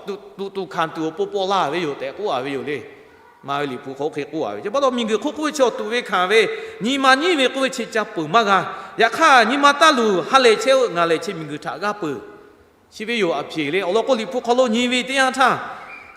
tuꞈ tuꞈ hkanˍ tuˬ awˬ pon paw la ve yoˬ tehꞈ k'oˆ a ve yoˬ le. Maˍ ve Liꞈ hpu hk'aw oˇ hk'e k'oˆ a ve. Chi pa taw miˬguiˬ hk'oˆ k'oˆ ve chaw tuꞈ ve hkanˍ ve, nyi ma nyiˉ ve k'oˆ ve chi ca peuˬ maˇ g'a. Yaꞈ hk'aˇ nyi ma taˇ luˬ ha lehˬ chehˇ-oˆ, ngaˬ lehˬ chi miˬguiˬ htaꞈ g'aˇ peuˬ. Chi ve yoˬ, aˬ hpeꞈ le. Awˬ lawn k'o, Liꞈ hpu hk'aw lo nyi ve teˇ yanˇ htaˇ,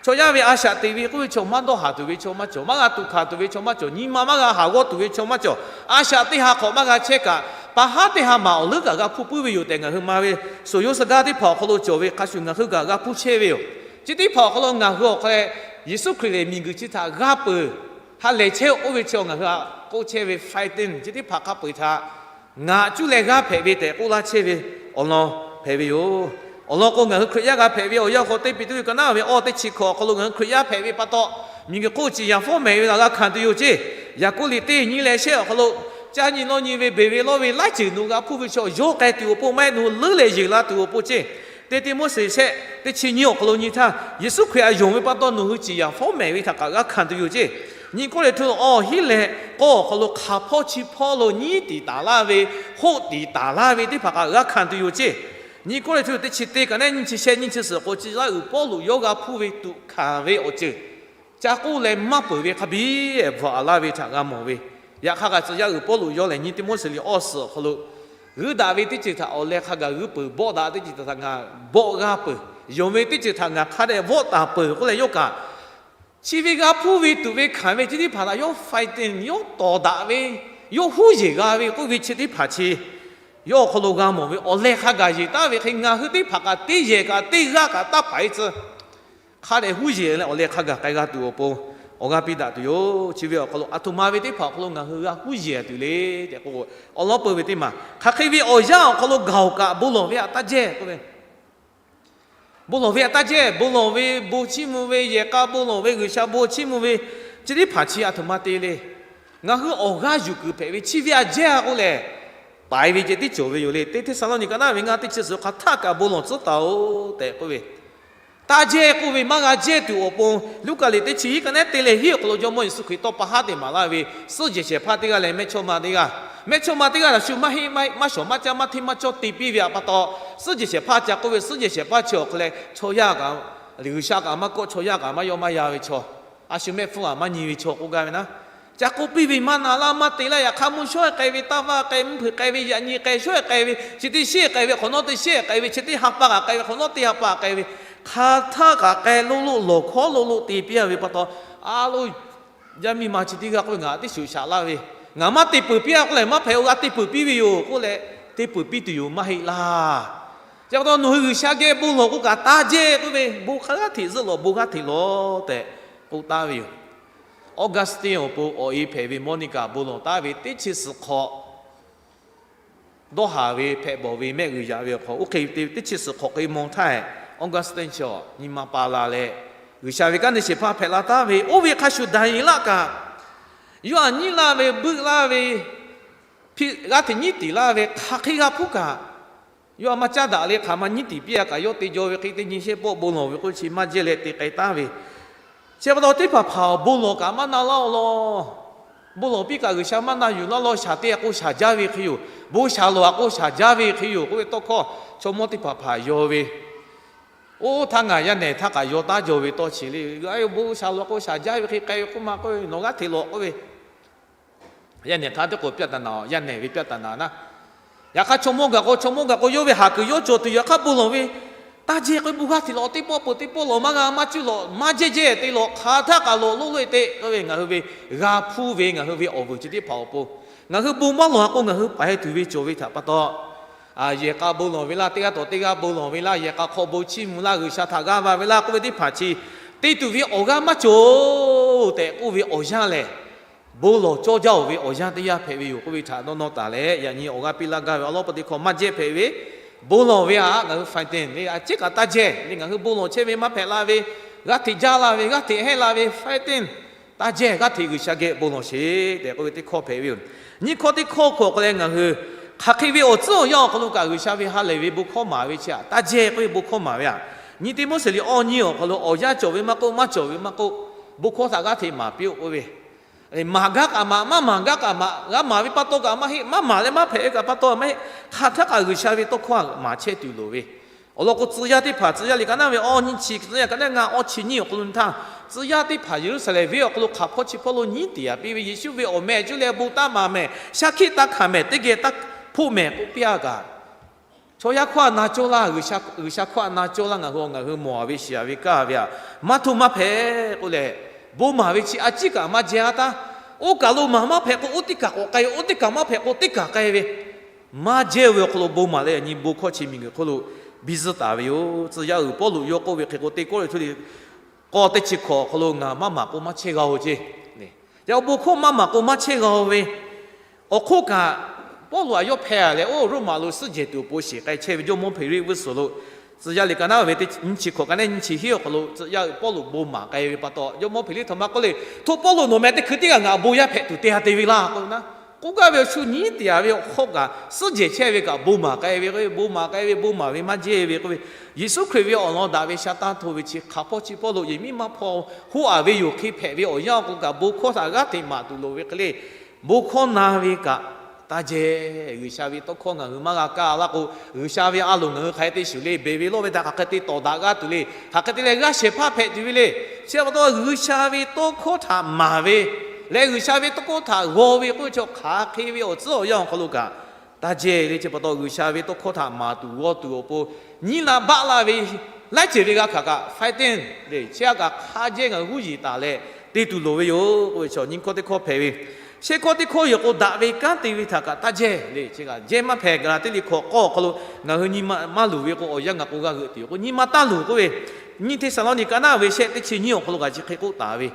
chaw yaˇ ve a shaꞈ teꞈ ve k'oˆ ve chaw maˇ dawˇ haˍ tuˬ ve chaw maˇ cawˬ, maˇ g'a tuꞈ hkanˍ tuˬ ve chaw maˇ cawˬ, nyi ma maˇ g'a haˍ g'awˇ tuˬ ve chaw maˇ cawˬ, a shaꞈ teˇ ha hk'awꞈ maˇ g'a chehˇ kaꞈ, pa haˉ teˇ ha maˬ awˬ leuˉ kaꞈ g'a hpuˇ puiˉ ve yoˬ tehꞈ ngaˬ hui maˍ ve suhˍ yoˇ suhˍ gaˇ teˇ hpaˍ awˬ hk'aw lo cawˬ ve hk'a shuˍ ngaˬ hui kaꞈ g'a hpuˇ chehˇ ve yoˬ. Chi teˇ hpaˍ awˬ hk'aw lo ngaˬ hui awˬ hk'aw leh Yeˍsuˆ Hkriꞈ lehˬ miˬguiˬ chi htaꞈ g'aˇ peuˬ, ha lehˬ chehˇ-oˆ k'oˆ ve chaw ngaˬ hui htaꞈ k'oˆ chehˇ ve fighting chi teˇ hpaˍ hk'a peu-eˬ htaꞈ ngaˬ cuˇ leh g'aˇ hpehꞈ ve tehꞈ k'oˆ laˇ chehˇ ve awˬ lawn hpehꞈ ve yoˬ. Awˬ lawn k'o, ngaˬ hui Hkriꞈ yaˇ g'a hpehꞈ ve awˬ yanˇ awˬ hk'aw lo, Teˇ Peˍtruˆ ve ka naˉ ve awˬ teˇ chi hkawꞈ awˬ hk'aw lo ngaˬ hui Hkriꞈ yaˇ hpehꞈ ve pa taw, miˬguiˬ hk'oˆ ciˍ yanˍ fawˉ mehˍ ve laˬ g'a hkanˍ tuˬ yoˬ ceˇ. Yaˍkoˆ liꞈ teˇ nyi leh shehˆ awˬ hk'aw lo, caˇ nyi lawˇ nyi ve beˬ ve lawˇ ve laiˉ ceuˬ nawˬ g'a hpuˇ ve chaw yawˇ k'ai tuˬ awˬ pon maˇ heˆ, nawˬ hui leuˉ leh yeˬ la tuˬ awˬ pon ceˇ. Teˇ Tiˆmoˉseˍ shehˆ teˇ chi nyiˇ awˬ hk'aw lo nyi htaˇ, Yeˍsuˆ Hkriꞈ htaꞈ yonˍ ve pa taw nawˬ hui ciˍ yanˍ fawˉ mehˍ ve htaꞈ kaꞈ g'a hkanˍ tuˬ yoˬ ceˇ. Nyi Kawˇrenˍhtuˆ awˬ hiˉ leh k'awˇ awˬ hk'aw lo hk'aˬ hpawˇ chi hpawˇ lo nyiˉ tiˍ taˍ laˇ ve, hoˆ tiˍ taˍ laˇ ve teˇ hpaˍ kaꞈ g'a hkanˍ tuˬ yoˬ ceˇ. Nyi Kawˇrenˍhtuˆ teˇ chi teˇ ka neˉ nyiˇ chi shehˆ nyiˇ chi suhˍ k'o, chi Laˇ huˍ Pawˇluꞈ yawˇ g'a hpuˇ ve tuꞈ hkanˍ ve awˬ ceuˬ ca k'oˆ leh maˇ peuˬ ve hk'a biˇ bvuhꞈ a laˇ ve htaꞈ g'a mawˬ ve. Yaꞈ hk'aˇ kaꞈ tcuh yaˇ uiˍ Pawˇluꞈ yawˇ lehˬ, nyi Tiˆmoˉseˍ liꞈ awˇ suhˍ awˬ hk'aw lo, g'uiˇ daꞈ ve teˇ ceuˬ htaꞈ awˬ leh hk'a gaˬ g'uiˇ peuˬ, bawˆ daꞈ teˇ ceuˬ htaꞈ ngaˬ bawˆ g'aˇ peuˬ, yonˍ ve teˇ ceuˬ htaꞈ ngaˬ hk'a dehꞈ vawˆ taˍ peuˬ k'oˆ leh yawˇ kaꞈ, chi ve g'a hpuˇ ve tuꞈ ve hkanˍ ve chi teˇ hpaˍ htaꞈ yawˇ fighting, yawˇ tawˍ daꞈ ve, yawˇ huˉ yeˬ g'a ve k'oˆ ve chi teˇ hpaˍ chi yawˇ awˬ hk'aw lo g'a mawˬ ve awˬ leh hk'a gaˬ yeˬ taˉ ve hk'e, ngaˬ hui teˇ hpaˍ kaꞈ teˇ yehˬ kaꞈ teˇ g'aˇ kaꞈ taˇ hpaˍ-e tcuh hk'a dehꞈ huˉ yeˬ leh awˬ leh hk'a gaˬ k'ai g'a tuˬ awˬ pon awˬ g'aˇ piˇ daꞈ tuˬ yoˬ. Chi ve awˬ hk'aw lo aˬ htoꞈ ma ve teˇ hpaˍ awˬ hk'aw lo ngaˬ hui g'a huˉ yeˬ tuˬ le tehꞈ k'o, awˬ lawn peuˬ ve teˇ maˬ hk'aˬ hk'e ve awˬ yanˇ awˬ hk'aw lo gaˬ-oˬ kaꞈ bon lawˬ ve htaꞈ taˇ jehˇ k'oˆ ve, bon lawˬ ve htaꞈ taˇ jehˇ. Bon lawˬ ve, bon chiˇ mvuh ve, yehˬ k'a bon lawˬ ve, G'uiˬsha bon chiˇ mvuh ve, chi teˇ hpaˍ chi aˬ htoꞈ ma te le. Ngaˬ hui awˬ g'aˇ yuˬ kuiˬ hpehꞈ ve chi ve aꞈ jehˇ-a k'oˆ lehˬ, paiˍ ve ceh tiˉ cawˬ ve yoˬ le. Teˇ Hteˇsaˍlawˇniˆ ka naˉ ve ngaˇ teˇ chi suhˍ hk'aˬ htaˆ kaꞈ bon lawˬ tcuhˉ taˍ-oˬ tehꞈ k'oˆ ve, taˇ jehˇ k'oˆ ve maˇ g'a jehˇ tuˬ awˬ pon, Luˉkaꞈ liꞈ teˇ chi hiˉ ka neˉ te leh hiˉ awˬ hk'aw lo Jawˇmawˇ Yeˍsuˆ Hkriꞈ tawˇ pa haˉ te maˍ laˇ ve suhˉ jehˬ shehˍ hpaˇ teˇ g'aˇ leh mehˇchawˇma teˇ g'aˇ, mehˇchawˇma teˇ g'aˇ htaꞈ shu maˇ heˆ maˇ heˆ, maˇ shawˍ maˇ caˇ, maˇ hteˇ maˇ cawˇ te piˇ ve htaꞈ pa taw, suhˉ jehˬ shehˍ hpaˇ ca k'oˆ ve, suhˉ jehˬ shehˍ hpaˇ chi awˬ hk'aw leh chaw yaˇ kaꞈ, G'uiˬsha kaꞈ maˇ kawˆ, chaw yaˇ kaꞈ maˇ yawˇ maˇ yan ve chaw, a shu mehˆ hpfuhˇ kaꞈ maˇ nyi ve chaw k'oˆ gaˇ ve naˉ, ca k'oˆ piˇ ve maˇ na laˇ, maˇ te laˇ. Yaꞈ hk'aˇ mvuhˇ shawˉ-e k'ai ve, taˇ vaˇ k'ai, mvuhˇ hpeuꞈ k'ai ve, yaꞈ nyi k'ai, shawˉ-e k'ai ve, chi teˇ shehˉ k'ai ve, hk'awꞈ nawˉ teˇ shehˉ k'ai ve, chi teˇ ha pa kaꞈ k'ai ve, hk'awꞈ nawˉ teˇ ha pa k'ai ve, hk'aˬ htaˆ kaꞈ k'ai lo lo, lawˬ hkawˉ lo lo te piˇ ve pa taw, a lo, yaˇ miˇ ma chi teˇ g'aˇ k'oˆ ve, ngaˬ teˇ shuˍ shaꞈ laˇ ve, ngaˬ maˇ te peuˬ piˇ-a k'oˆ lehˬ, maˇ hpehꞈ-oˬ, g'a te peuˬ piˇ ve yoˬ k'oˆ leh, te peuˬ piˇ tuˬ yoˬ maˇ heˆ laˇ. Chi pa taw nawˬ hui G'uiˬsha geh bon lawˬ k'o kaꞈ taˇ jehˇ k'oˆ ve, bon hk'a g'aˇ hteꞈ zuhˆ lawˬ, bon g'aˇ hteꞈ lawˬ tehꞈ k'oˆ taˍ ve yoˬ. Augustine awˬ pon awˬ e hpehꞈ ve Monica bon lawˬ taˍ ve teˇ chi suhˍ hk'awꞈ dawˇ haˍ ve hpehꞈ bawˬ ve mehˆ g'uiˬ yaꞈ ve awˬ hk'aw, oˇ hk'e te teˇ chi suhˍ hk'awꞈ hk'e maw htaˇ, Augustine chi nyi ma pa la leh, G'uiˬsha ve kanˉ te shehˍ hpaˇ hpehꞈ la taˍ ve, oˇ ve hk'a shuˍ Daˍyeˍlaˆ kaꞈ, yawˇ htaꞈ nyiˉ laˇ ve, buiˆ laˇ ve, g'aˇ hteꞈ nyiˉ tiˍ laˇ ve hk'aˬ hk'e g'a hpuˇ kaꞈ, yawˇ htaꞈ maˇ caˉ daꞈ leh hk'aˬ ma nyiˉ tiˍ piˇ-a kaꞈ, yawˇ te jaw ve hk'e teˇ nyi shehˆ pawˆ bon lawˬ ve k'oˆ chi maˇ jehˇ leh te k'ai taˍ ve, chi pa taw teˇ hpaˍ hpaˍ bon lawˬ kaꞈ maˇ na laˇ-oˬ law. Bon lawˬ piˇ kaꞈ G'uiˬsha maˇ na yuˬ laˇ law. Shaˍ te-a k'o shaˍ jaˇ ve hk'e yoˬ. Bon shaˍ lawˬ-a k'o shaˍ jaˇ ve hk'e yoˬ k'oˆ ve tawˇ hkawˇ chaw mawˇ teˇ hpaˍ hpaˍ yaw ve, oˇ htaˇ ngaˬ yaˇ nehˬ htaˇ kaꞈ yaw taˉ jaw ve tawˇ chi le. Bon shaˍ lawˬ k'o shaˍ jaˇ ve hk'e k'ai ve k'oˆ ma k'oˆ ve, nawˬ g'aˇ hteꞈ lawˬ k'oˆ ve, yaˇ nehˬ htaˇ teˇ k'o ပြဿနာ aw, yaˇ nehˬ ve ပြဿနာ naˉ. Yaꞈ hk'aˇ chaw mawˇ gaˬ k'o, chaw mawˇ gaˬ k'o yawˇ ve haˍ kuiˬ yawˇ cawˬ tuˬ yoˬ. Yaꞈ hk'aˇ bon lawˬ ve, taˇ jehˇ k'oˆ ve, bon g'aˇ hteꞈ lawˬ, teˇ pawˆ peuˬ teˇ pawˆ lawˬ, maˇ g'a maˇ cuˇ lawˬ, maˇ jehˇ jehˇ te lawˬ, hk'aˬ htaˆ kaꞈ lawˬ loˆ loˆ-e te k'oˆ ve, ngaˬ hui ve g'a hpuˇ ve ngaˬ hui ve awˬ vuiˬ chi teˇ hpaˍ awˬ pon, ngaˬ hui bon maˇ lawˬ-a k'o ngaˬ hui paiˍ tuˬ ve cawˬ ve htaꞈ pa taw, yehˬ k'a bon lawˬ ve laˇ, teˇ g'aˇ tawꞈ teˇ g'aˇ bon lawˬ ve laˇ, yehˬ k'a hk'aw bon chiˇ mvuh laˇ, G'uiˬsha htaꞈ g'aˇ va ve laˇ k'oˆ ve teˇ hpaˍ chi te tuˬ ve awˬ g'aˇ maˇ cawˬ tehꞈ k'oˆ ve awˬ yanˇ lehˬ, bon lawˬ cawˇ jaˇ-oˬ ve awˬ yanˇ teˇ yanˇ hpehꞈ ve yoˬ k'oˆ ve htaꞈ dawˇ nawˇ taˍ leh, yaꞈ nyi awˬ g'aˇ piˇ laˇ gaˇ ve awˬ lawn pa teˇ hkawˇ maˇ jehˇ hpehꞈ ve, bon lawˬ ve htaꞈ ngaˬ hui ไฟเต็ม le, a ciˉ kaꞈ taˇ jehˇ le, ngaˬ hui bon lawˬ chehˇ ve maˇ hpehꞈ la ve, g'aˇ hteꞈ jaˇ la ve, g'aˇ hteꞈ hehˆ la ve, ไฟเต็ม, taˇ jehˇ, g'aˇ hteꞈ G'uiˬsha geh bon lawˬ sheˍ tehꞈ k'oˆ ve teˇ hkawˇ hpehꞈ ve yoˬ. Nyiˇ hkawˇ teˇ hkawˇ hk'aw k'o leh ngaˬ hui hk'aˬ hk'e ve awˬ tcuhˉ awˬ yanˇ awˬ hk'aw lo kaꞈ G'uiˬsha ve ha lehˬ ve bon hkawˇ maˍ ve chi htaꞈ taˇ jehˇ k'oˆ ve bon hkawˇ maˍ ve aꞈ, nyi Tiˆmoˉseˍ liꞈ awˇ nyiˇ awˬ hk'aw lo awˬ yanˇ cawˬ ve maˇ k'oˆ, maˇ cawˬ ve maˇ k'oˆ, bon hkawˇ htaꞈ g'aˇ hteꞈ maˍ piˇ-oˆ k'oˆ ve, maˍ gaˇ kaꞈ maˍ, maˇ maˍ gaˇ kaꞈ maˍ, g'a maˍ ve pa taw kaꞈ maˇ heˆ, maˇ maˍ leh maˇ hpehꞈ ve kaꞈ pa taw maˇ heˆ, hk'aˬ htaˆ kaꞈ G'uiˬsha ve tawˇ hkawˇ maˍ chehˇ tuˬ loˍ ve, Awˬ lawn k'o, tcuh yaˇ teˇ hpaˍ, tcuh yaˇ liꞈ ka naˉ ve awˇ nyiˇ chi, tcuh yaˇ ka naˉ ngaˇ awˇ chi nyiˇ awˬ hk'aw lo nyi htaˇ, tcuh yaˇ teˇ hpaˍ Yeˍruˆsaˍlehnˍ venˇ awˬ hk'aw lo hk'aˬ hpawˇ chi hpawˇ lo nyiˉ tiˍ yaˍ piˇ ve, Yeˍsuˆ ve awˬ meh cuˇ leh bon taˇ maˍ mehˍ, shaˉ hkiˆ taˇ hkanˍ mehˍ, teˇ geh taˇ hpoˆ mehˍ k'oˆ piˇ-a kaꞈ, chaw yaˇ hkawˇ htaꞈ na cawˇ laˇ, G'uiˬsha hkawˇ htaꞈ na cawˇ laˇ, ngaˬ hui awˬ ngaˬ hui mawˬ-a ve shiˍ-a ve kaˇ ve htaꞈ maˇ htoˇ maˇ hpehꞈ k'oˆ leh, bon maˍ ve chi a ciˉ kaꞈ maˇ jehˇ-a taˇ. Oˇ kaˬ lo maˍ maˇ hpehꞈ k'o, oˇ teˇ kaˬ k'awꞈ k'ai ve, oˇ teˇ kaˬ maˇ hpehꞈ k'o, teˇ kaˬ k'ai ve maˇ jehˇ ve awˬ hk'aw lo bon maˍ leh, yaꞈ nyi bon hkawˇ chi miˬguiˬ hk'oˆ lo biˇ zuhˆ taˍ ve yoˬ. Tcuh yaˇ uiˍ Pawˇluꞈ yawˇ k'oˆ ve hk'e k'o, teˇ kawˇ le htu le k'awˇ teˇ chi hkawꞈ awˬ hk'aw lo ngaˬ maˇ maˍ k'o maˇ chehˇ g'a-oˬ ceˇ. Yaꞈ bon hkawˇ maˇ maˍ k'o maˇ chehˇ g'a-oˬ ve, awˬ hk'oˆ kaꞈ Pawˇluꞈ htaꞈ yawˇ hpeh-a leh, oˇ Roˉmaꞈ lo suhˉ jehˬ tuˬ awˬ pon shiˍ k'ai chehˇ ve Jawˇmawˇ Hpeˍriˆ g'uˇ suhˍ lo, tcuh yaˇ liꞈ ka naˉ ve teˇ nyiˇ chi hkawꞈ ka naˉ nyiˇ chi hiˉ awˬ hk'aw lo tcuh yaˇ uiˍ Pawˇluꞈ bon maˍ k'ai ve pa taw, Jawˇmawˇ Hpeˍriˆ htaꞈ maˇ k'oˆ le, Hto Pawˇluꞈ, nawˬ meh teˇ hkui tiˉ kaꞈ ngaˬ bon yaˇ hpehꞈ tuˬ te-a te ve laˇ k'oˆ ve naˉ. K'oˆ gaˇ ve awˬ shu nyiˉ tiˍ yaˍ ve awˬ hk'aw kaꞈ suhˉ jehˬ chehˇ ve kaꞈ bon maˍ k'ai ve k'oˆ ve, bon maˍ k'ai ve, bon maˍ ve maˇ jehˇ ve k'oˆ ve, Yeˍsuˆ Hkriꞈ ve awˬ lawn daꞈ ve sha taˇ hto ve chi hk'aˬ hpawˇ chi hpawˇ lo yehˬ miˉ maˇ hpawˇ hoˆ-a ve yoˬ hk'e hpehꞈ ve awˬ yanˇ awˬ hk'aw lo kaꞈ bon hkawˇ htaꞈ g'aˇ hteꞈ maˍ tuˬ loˍ ve hk'e le. Bon hkawˇ na ve kaꞈ taˇ jehˇ. G'uiˬsha ve tawˇ hkawˇ ngaˬ hui maˇ g'a kaˇ laˇ k'o, G'uiˬsha ve a loˍ ngaˬ hui hk'aˬ hk'e te shuˍ le, beˬ ve lawˇ ve htaꞈ hk'aˬ hk'e te tawˍ daꞈ g'a tuˬ le, hk'aˬ hk'e te leh g'aˇ shehˍ hpaˇ hpehꞈ tuˬ ve le. Chi pa taw G'uiˬsha ve tawˇ hkawˇ htaꞈ maˍ ve leh G'uiˬsha ve tawˇ hkawˇ htaꞈ g'aw ve k'oˆ ve chaw hk'aˬ hk'e ve awˬ tcuhˉ awˬ yanˇ awˬ hk'aw lo kaꞈ taˇ jehˇ le. Chi pa taw G'uiˬsha ve tawˇ hkawˇ htaꞈ maˍ tuˬ g'aw tuˬ awˬ pon nyiˉ la baˆ laˇ ve laiˉ ceuˬ ve g'a hkanˍ kaꞈ fighting le, chi a kaꞈ hk'a jehˇ ngaˬ hui huˉ yeˬ taˍ leh te tuˬ loˍ ve yoˬ k'oˆ ve chaw nyiˇ hkawˇ teˇ hkawˇ hpehꞈ ve. Shehˆ hkawˇ teˇ hkawˇ yoˬ k'o, daꞈ ve kanˉ te ve htaꞈ kaꞈ taˇ jehˇ le. Chi kaꞈ jehˇ maˇ hpehꞈ gaˬ la teˇ le hkawꞈ k'awˇ awˬ hk'aw lo ngaˬ hui nyi ma maˇ luˬ ve k'o, awˬ yanˇ ngaˬ k'o g'a g'euꞈ tuˬ yoˬ k'o, nyi ma taˇ luˬ k'oˆ ve, nyiˇ Hteˇsaˍlawˇniˆ ka naˉ ve shehˆ teˇ chi nyiˇ awˬ hk'aw lo kaꞈ chi hk'e k'oˆ taˍ ve,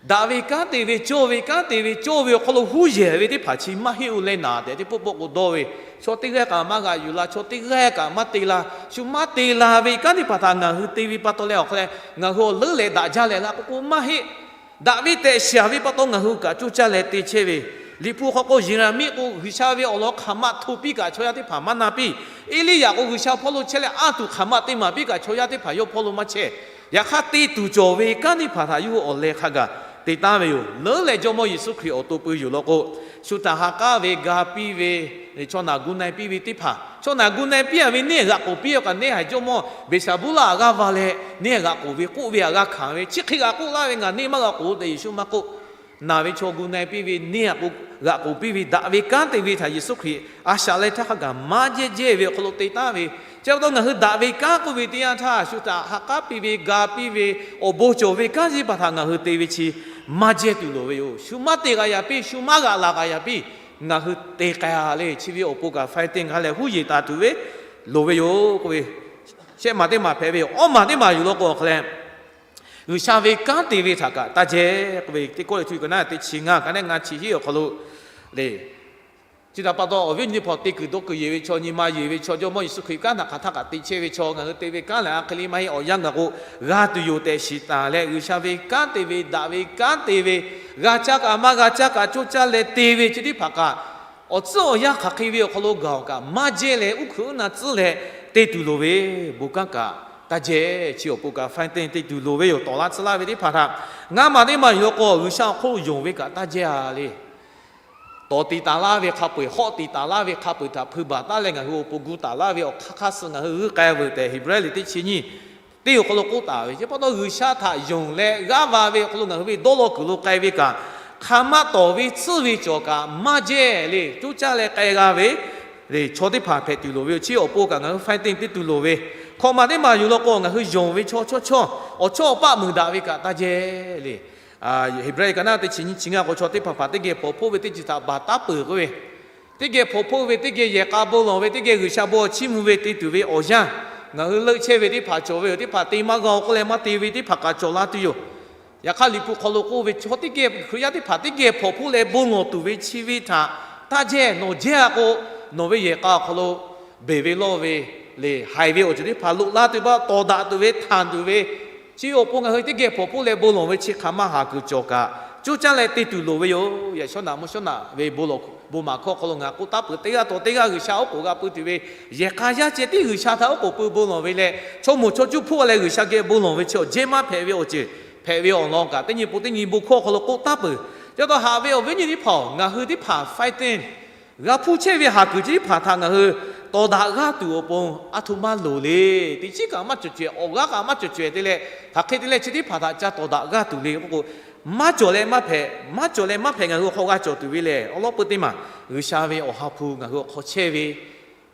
daꞈ ve kanˉ te ve, cawˇ ve kanˉ te ve, cawˇ ve awˬ hk'aw lo huˉ yeˬ ve teˇ hpaˍ chi maˇ heˆ-oˬ leh naˍ tehꞈ teˇ pawˆ pawˆ k'o dawˇ ve, chaw teˇ g'aˇ kaꞈ maˇ g'aꞈ yuˬ la, chaw teˇ g'aˇ kaꞈ maˇ te la, shu maˇ te la ve kanˉ teˇ hpaˍ htaꞈ ngaˬ hui te ve pa taw leh awˬ hk'aw leh ngaˬ hui awˬ leuˉ leh daꞈ jaˇ leh laˇ k'oˆ k'o maˇ heˆ. Daꞈ ve tehꞈ shiˍ ve pa taw ngaˬ hui kaꞈ coˇ caˇ leh te chehˇ ve, Liꞈ hpu hk'aw k'o Yeˍraˍmiˆ k'o G'uiˬsha ve awˬ lawn hk'aˬ ma hto piˇ kaꞈ chaw yaˇ teˇ hpaˍ maˇ na piˇ. Eˇliˇyaꞈ k'o G'uiˬsha hpawˇ lo chehˇ leh a tuˬ hk'aˬ ma te maˍ piˇ kaꞈ chaw yaˇ teˇ hpaˍ yawˇ hpawˇ lo maˇ chehˇ. Yaꞈ hk'aˇ te tuˬ cawˬ ve kanˉ teˇ hpaˍ htaꞈ yawˇ hui awˬ leh hk'a gaˬ te taˍ ve yoˬ. Leuˉ leh Jawˇmawˇ Yeˍsuˆ Hkriꞈ awˬ to peu yoˬ law k'o, shu htaꞈ ha k'aˉ ve ga piˇ ve, chaw naˬ gu na-e piˇ ve teˇ hpaˍ, chaw naˬ gu na-e piˇ-a ve neˇ g'aꞈ k'oˍ piˇ-a kaꞈ neˇ haiˬ jawˇmawˇ Beˍsaˍbuˇlaˆ g'aˇ va leh neˇ g'aꞈ k'oˍ ve k'oˆ ve htaꞈ g'a hkanˍ ve, chi hk'e g'aꞈ k'oˆ laˇ ve, Ngaˬ neˇ maˇ g'a k'oˍ tehꞈ Yeˍsuˆ maˇ k'oˆ. Naˬ ve chaw gu na-e piˇ ve neˇ g'aꞈ k'oˍ piˇ ve, daꞈ ve kanˉ te ve htaꞈ Yeˍsuˆ Hkriꞈ a shaꞈ leh htaˇ hk'a gaˬ maˇ jehˇ jehˇ ve awˬ hk'aw lo te taˍ ve. Chi pa taw ngaˬ hui daꞈ ve kanˉ k'oˆ ve teˇ yanˇ htaˇ shu htaꞈ ha k'aˉ piˇ ve, ga piˇ ve, awˬ bon cawˬ ve kanˉ teˇ hpaˍ htaꞈ ngaˬ hui te ve chi maˇ jehˇ tuˬ loˍ ve yoˬ. Shu maˇ te g'a yaꞈ piˇ, shu maˇ g'aꞈ laˬ g'a yaꞈ piˇ, ngaˬ hui te k'ai-a le. Chi ve awˬ pon kaꞈ fighting g'a leh huˉ yeˬ taˍ tuˬ ve loˍ ve yoˬ k'oˆ ve, shehˆ maˬ teˇ maˬ hpehꞈ ve yoˬ. Awˇ maˬ teˇ maˬ yoˬ law k'o awˬ hk'aw leh, G'uiˬsha ve kanˉ te ve htaꞈ kaꞈ taˇ jehˇ k'oˆ ve, teˇ kawˆ le htu ka naˉ teˇ chi ngaˇ ka naˉ ngaˇ chi hiˉ awˬ hk'aw lo le, chi htaꞈ pa taw awˬ viˉ awˬ nyi teˇ hpaˍ te kuiˬ dawˇ kuiˬ yeˬ ve chaw, nyi ma yeˬ ve chaw, Jawˇmawˇ Yeˍsuˆ Hkriꞈ kanˉ htaꞈ hk'aˬ htaˇ kaꞈ te chehˇ ve chaw, ngaˬ hui te ve kanˉ lehˬ a hk'e le maˇ heˆ, awˬ yanˇ gaˬ k'o g'a tuˬ yoˬ tehꞈ shiˍ taˍ leh, G'uiˬsha ve kanˉ te ve, daꞈ ve kanˉ te ve, g'a caˇ kaꞈ maˇ g'a caˇ kaꞈ coˇ caˇ leh te ve chi teˇ hpaˍ kaꞈ, awˬ tcuhˉ awˬ yanˇ hk'aˬ hk'e ve awˬ hk'aw lo gaˬ-oˬ kaꞈ maˇ jehˇ leh uˉ hkuiꞈ uˉ na tcuhˉ leh te tuˬ loˍ ve, bon kanˉ kaꞈ taˇ jehˇ. Chi awˬ pon kaꞈ fighting te tuˬ loˍ ve yoˬ. Tawˍ laˇ tcuhˉ laˇ ve teˇ hpaˍ htaꞈ ngaˇ maˬ teˇ maˬ yoˬ law k'o, G'uiˬsha awˬ hk'oˆ lo yonˍ ve kaꞈ taˇ jehˇ-a le. Tawˍ tiꞈ taˍ laˇ ve hk'a peu-eˬ, hawˆ tiꞈ taˍ laˇ ve hk'a peu-eˬ htaꞈ hpui baˬ taˉ leh ngaˬ hui awˬ pon gu taˍ laˇ ve awˬ hk'aˇ hk'aˇ suh ngaˬ hui g'uiˇ k'ai veuˬ tehꞈ Heˍbrehˇ liꞈ teˇ chi nyiˇ teˇ awˬ hk'aw lo k'oˆ taˍ ve. Chi pa taw G'uiˬsha htaꞈ yonˍ leh g'aˇ va ve awˬ hk'aw lo ngaˬ hui ve dawˇ law kuiˬ lo k'ai ve kaꞈ, hk'aˬ ma tawˍ ve tsuhˇ ve cawˬ kaꞈ maˇ jehˇ le, coˇ caˇ leh k'ai g'a ve le, chaw teˇ hpaˍ hpehꞈ tuˬ loˍ ve yoˬ. Chi awˬ pon kaꞈ ngaˬ hui fighting te tuˬ loˍ ve, hkawꞈ maˬ teˇ maˬ yoˬ law k'o ngaˬ hui yonˍ ve chaw chawˇ chawˇ awˬ chawˇ awˬ paˆ muiˬ daꞈ ve kaꞈ taˇ jehˇ le. Heˍbrehˇ ka naˉ teˇ chi nyiˇ chi ngaˇ k'o, chaw teˇ hpaˍ hpaˍ teˇ geh hpawnˬ hpoˆ ve teˇ ceuˬ htaꞈ baˬ taˉ peuˬ k'oˆ ve, teˇ geh hpawnˬ hpoˆ ve, teˇ geh yehˬ k'a bon lawˬ ve, teˇ geh G'uiˬsha bon awˬ chiˇ mvuh ve te tuˬ ve awˬ yanˇ, ngaˬ hui leuˆ chehˇ ve teˇ hpaˍ cawˬ ve yoˬ. Teˇ hpaˍ te maˇ g'a-o k'oˆ leh maˇ te ve teˇ hpaˍ kaꞈ cawˬ la tuˬ yoˬ. Yaꞈ hk'aˇ Liꞈ hpu hk'aw lo k'oˆ ve, chaw teˇ geh Hkriꞈ yaˇ teˇ hpaˍ teˇ geh hpawnˬ hpoˆ leh bon lawˬ tuˬ ve chi ve htaꞈ taˇ jehˇ. Nawˬ jehˇ-a k'o, nawˬ ve yehˬ k'a awˬ hk'aw lo beˬ ve lawˇ ve le, haiˬ ve awˬ ceuˬ teˇ hpaˍ loꞈ la tuˬ baˆ tawˍ daꞈ tuˬ ve htanˬ tuˬ ve, chi awˬ pon ngaˬ hui teˇ geh hpawnˬ hpoˆ leh bon lawˬ ve chi hk'aˬ ma haˍ kuiˬ cawˬ kaꞈ, coˇ caˇ leh te tuˬ loˍ ve yoˬ. Yaꞈ shawˉ naꞈ mvuhˇ shawˉ naꞈ ve bon maˍ hkawˇ hk'aw lo ngaˬ k'oˆ taˉ peuˬ, teˇ g'aˇ tawˍ teˇ g'aˇ G'uiˬsha oˉ k'oˍ g'a pui tuˬ ve, yehˬ k'a yaˇ ceh tiˉ G'uiˬsha htaꞈ oˉ k'oˍ pui bon lawˬ ve leh, chaw moˍ chaw cuˇ hpoˆ leh G'uiˬsha geh bon lawˬ ve chi awˬ jehˇ maˇ hpehꞈ ve awˬ ceuˬ hpehꞈ ve awˬ lawn kaꞈ, teˇ nyi pon teˇ nyi bon hkawˇ hk'aw lo k'oˆ taˉ peuˬ. Chi pa taw haꞈ ve awˬ viˉ awˬ nyi teˇ hpaˍ-oˬ, ngaˬ hui teˇ hpaˍ fighting g'a hpuˇ chehˇ ve haˍ kuiˬ chi teˇ hpaˍ htaꞈ ngaˬ hui tawˍ daꞈ g'aˇ tuˬ awˬ pon a htoꞈ ma loˍ le. Teꞈ chiˉ kaꞈ maˇ cawˬ cawehˬ, awˬ g'aˇ kaꞈ maˇ cawˬ cawehˬ te leh, hk'aˬ hk'e te leh chi teˇ hpaˍ htaꞈ ca tawˍ daꞈ g'aˇ tuˬ le k'oˆ k'o, maˇ cawˬ leh maˇ hpehꞈ, maˇ cawˬ leh maˇ hpehꞈ ngaˬ hui awˬ hk'aw g'a cawˬ tuˬ ve lehˬ, awˬ lawn peu teˇ maˬ G'uiˬsha ve awˬ ha hpu ngaˬ hui awˬ hk'aw chehˇ ve,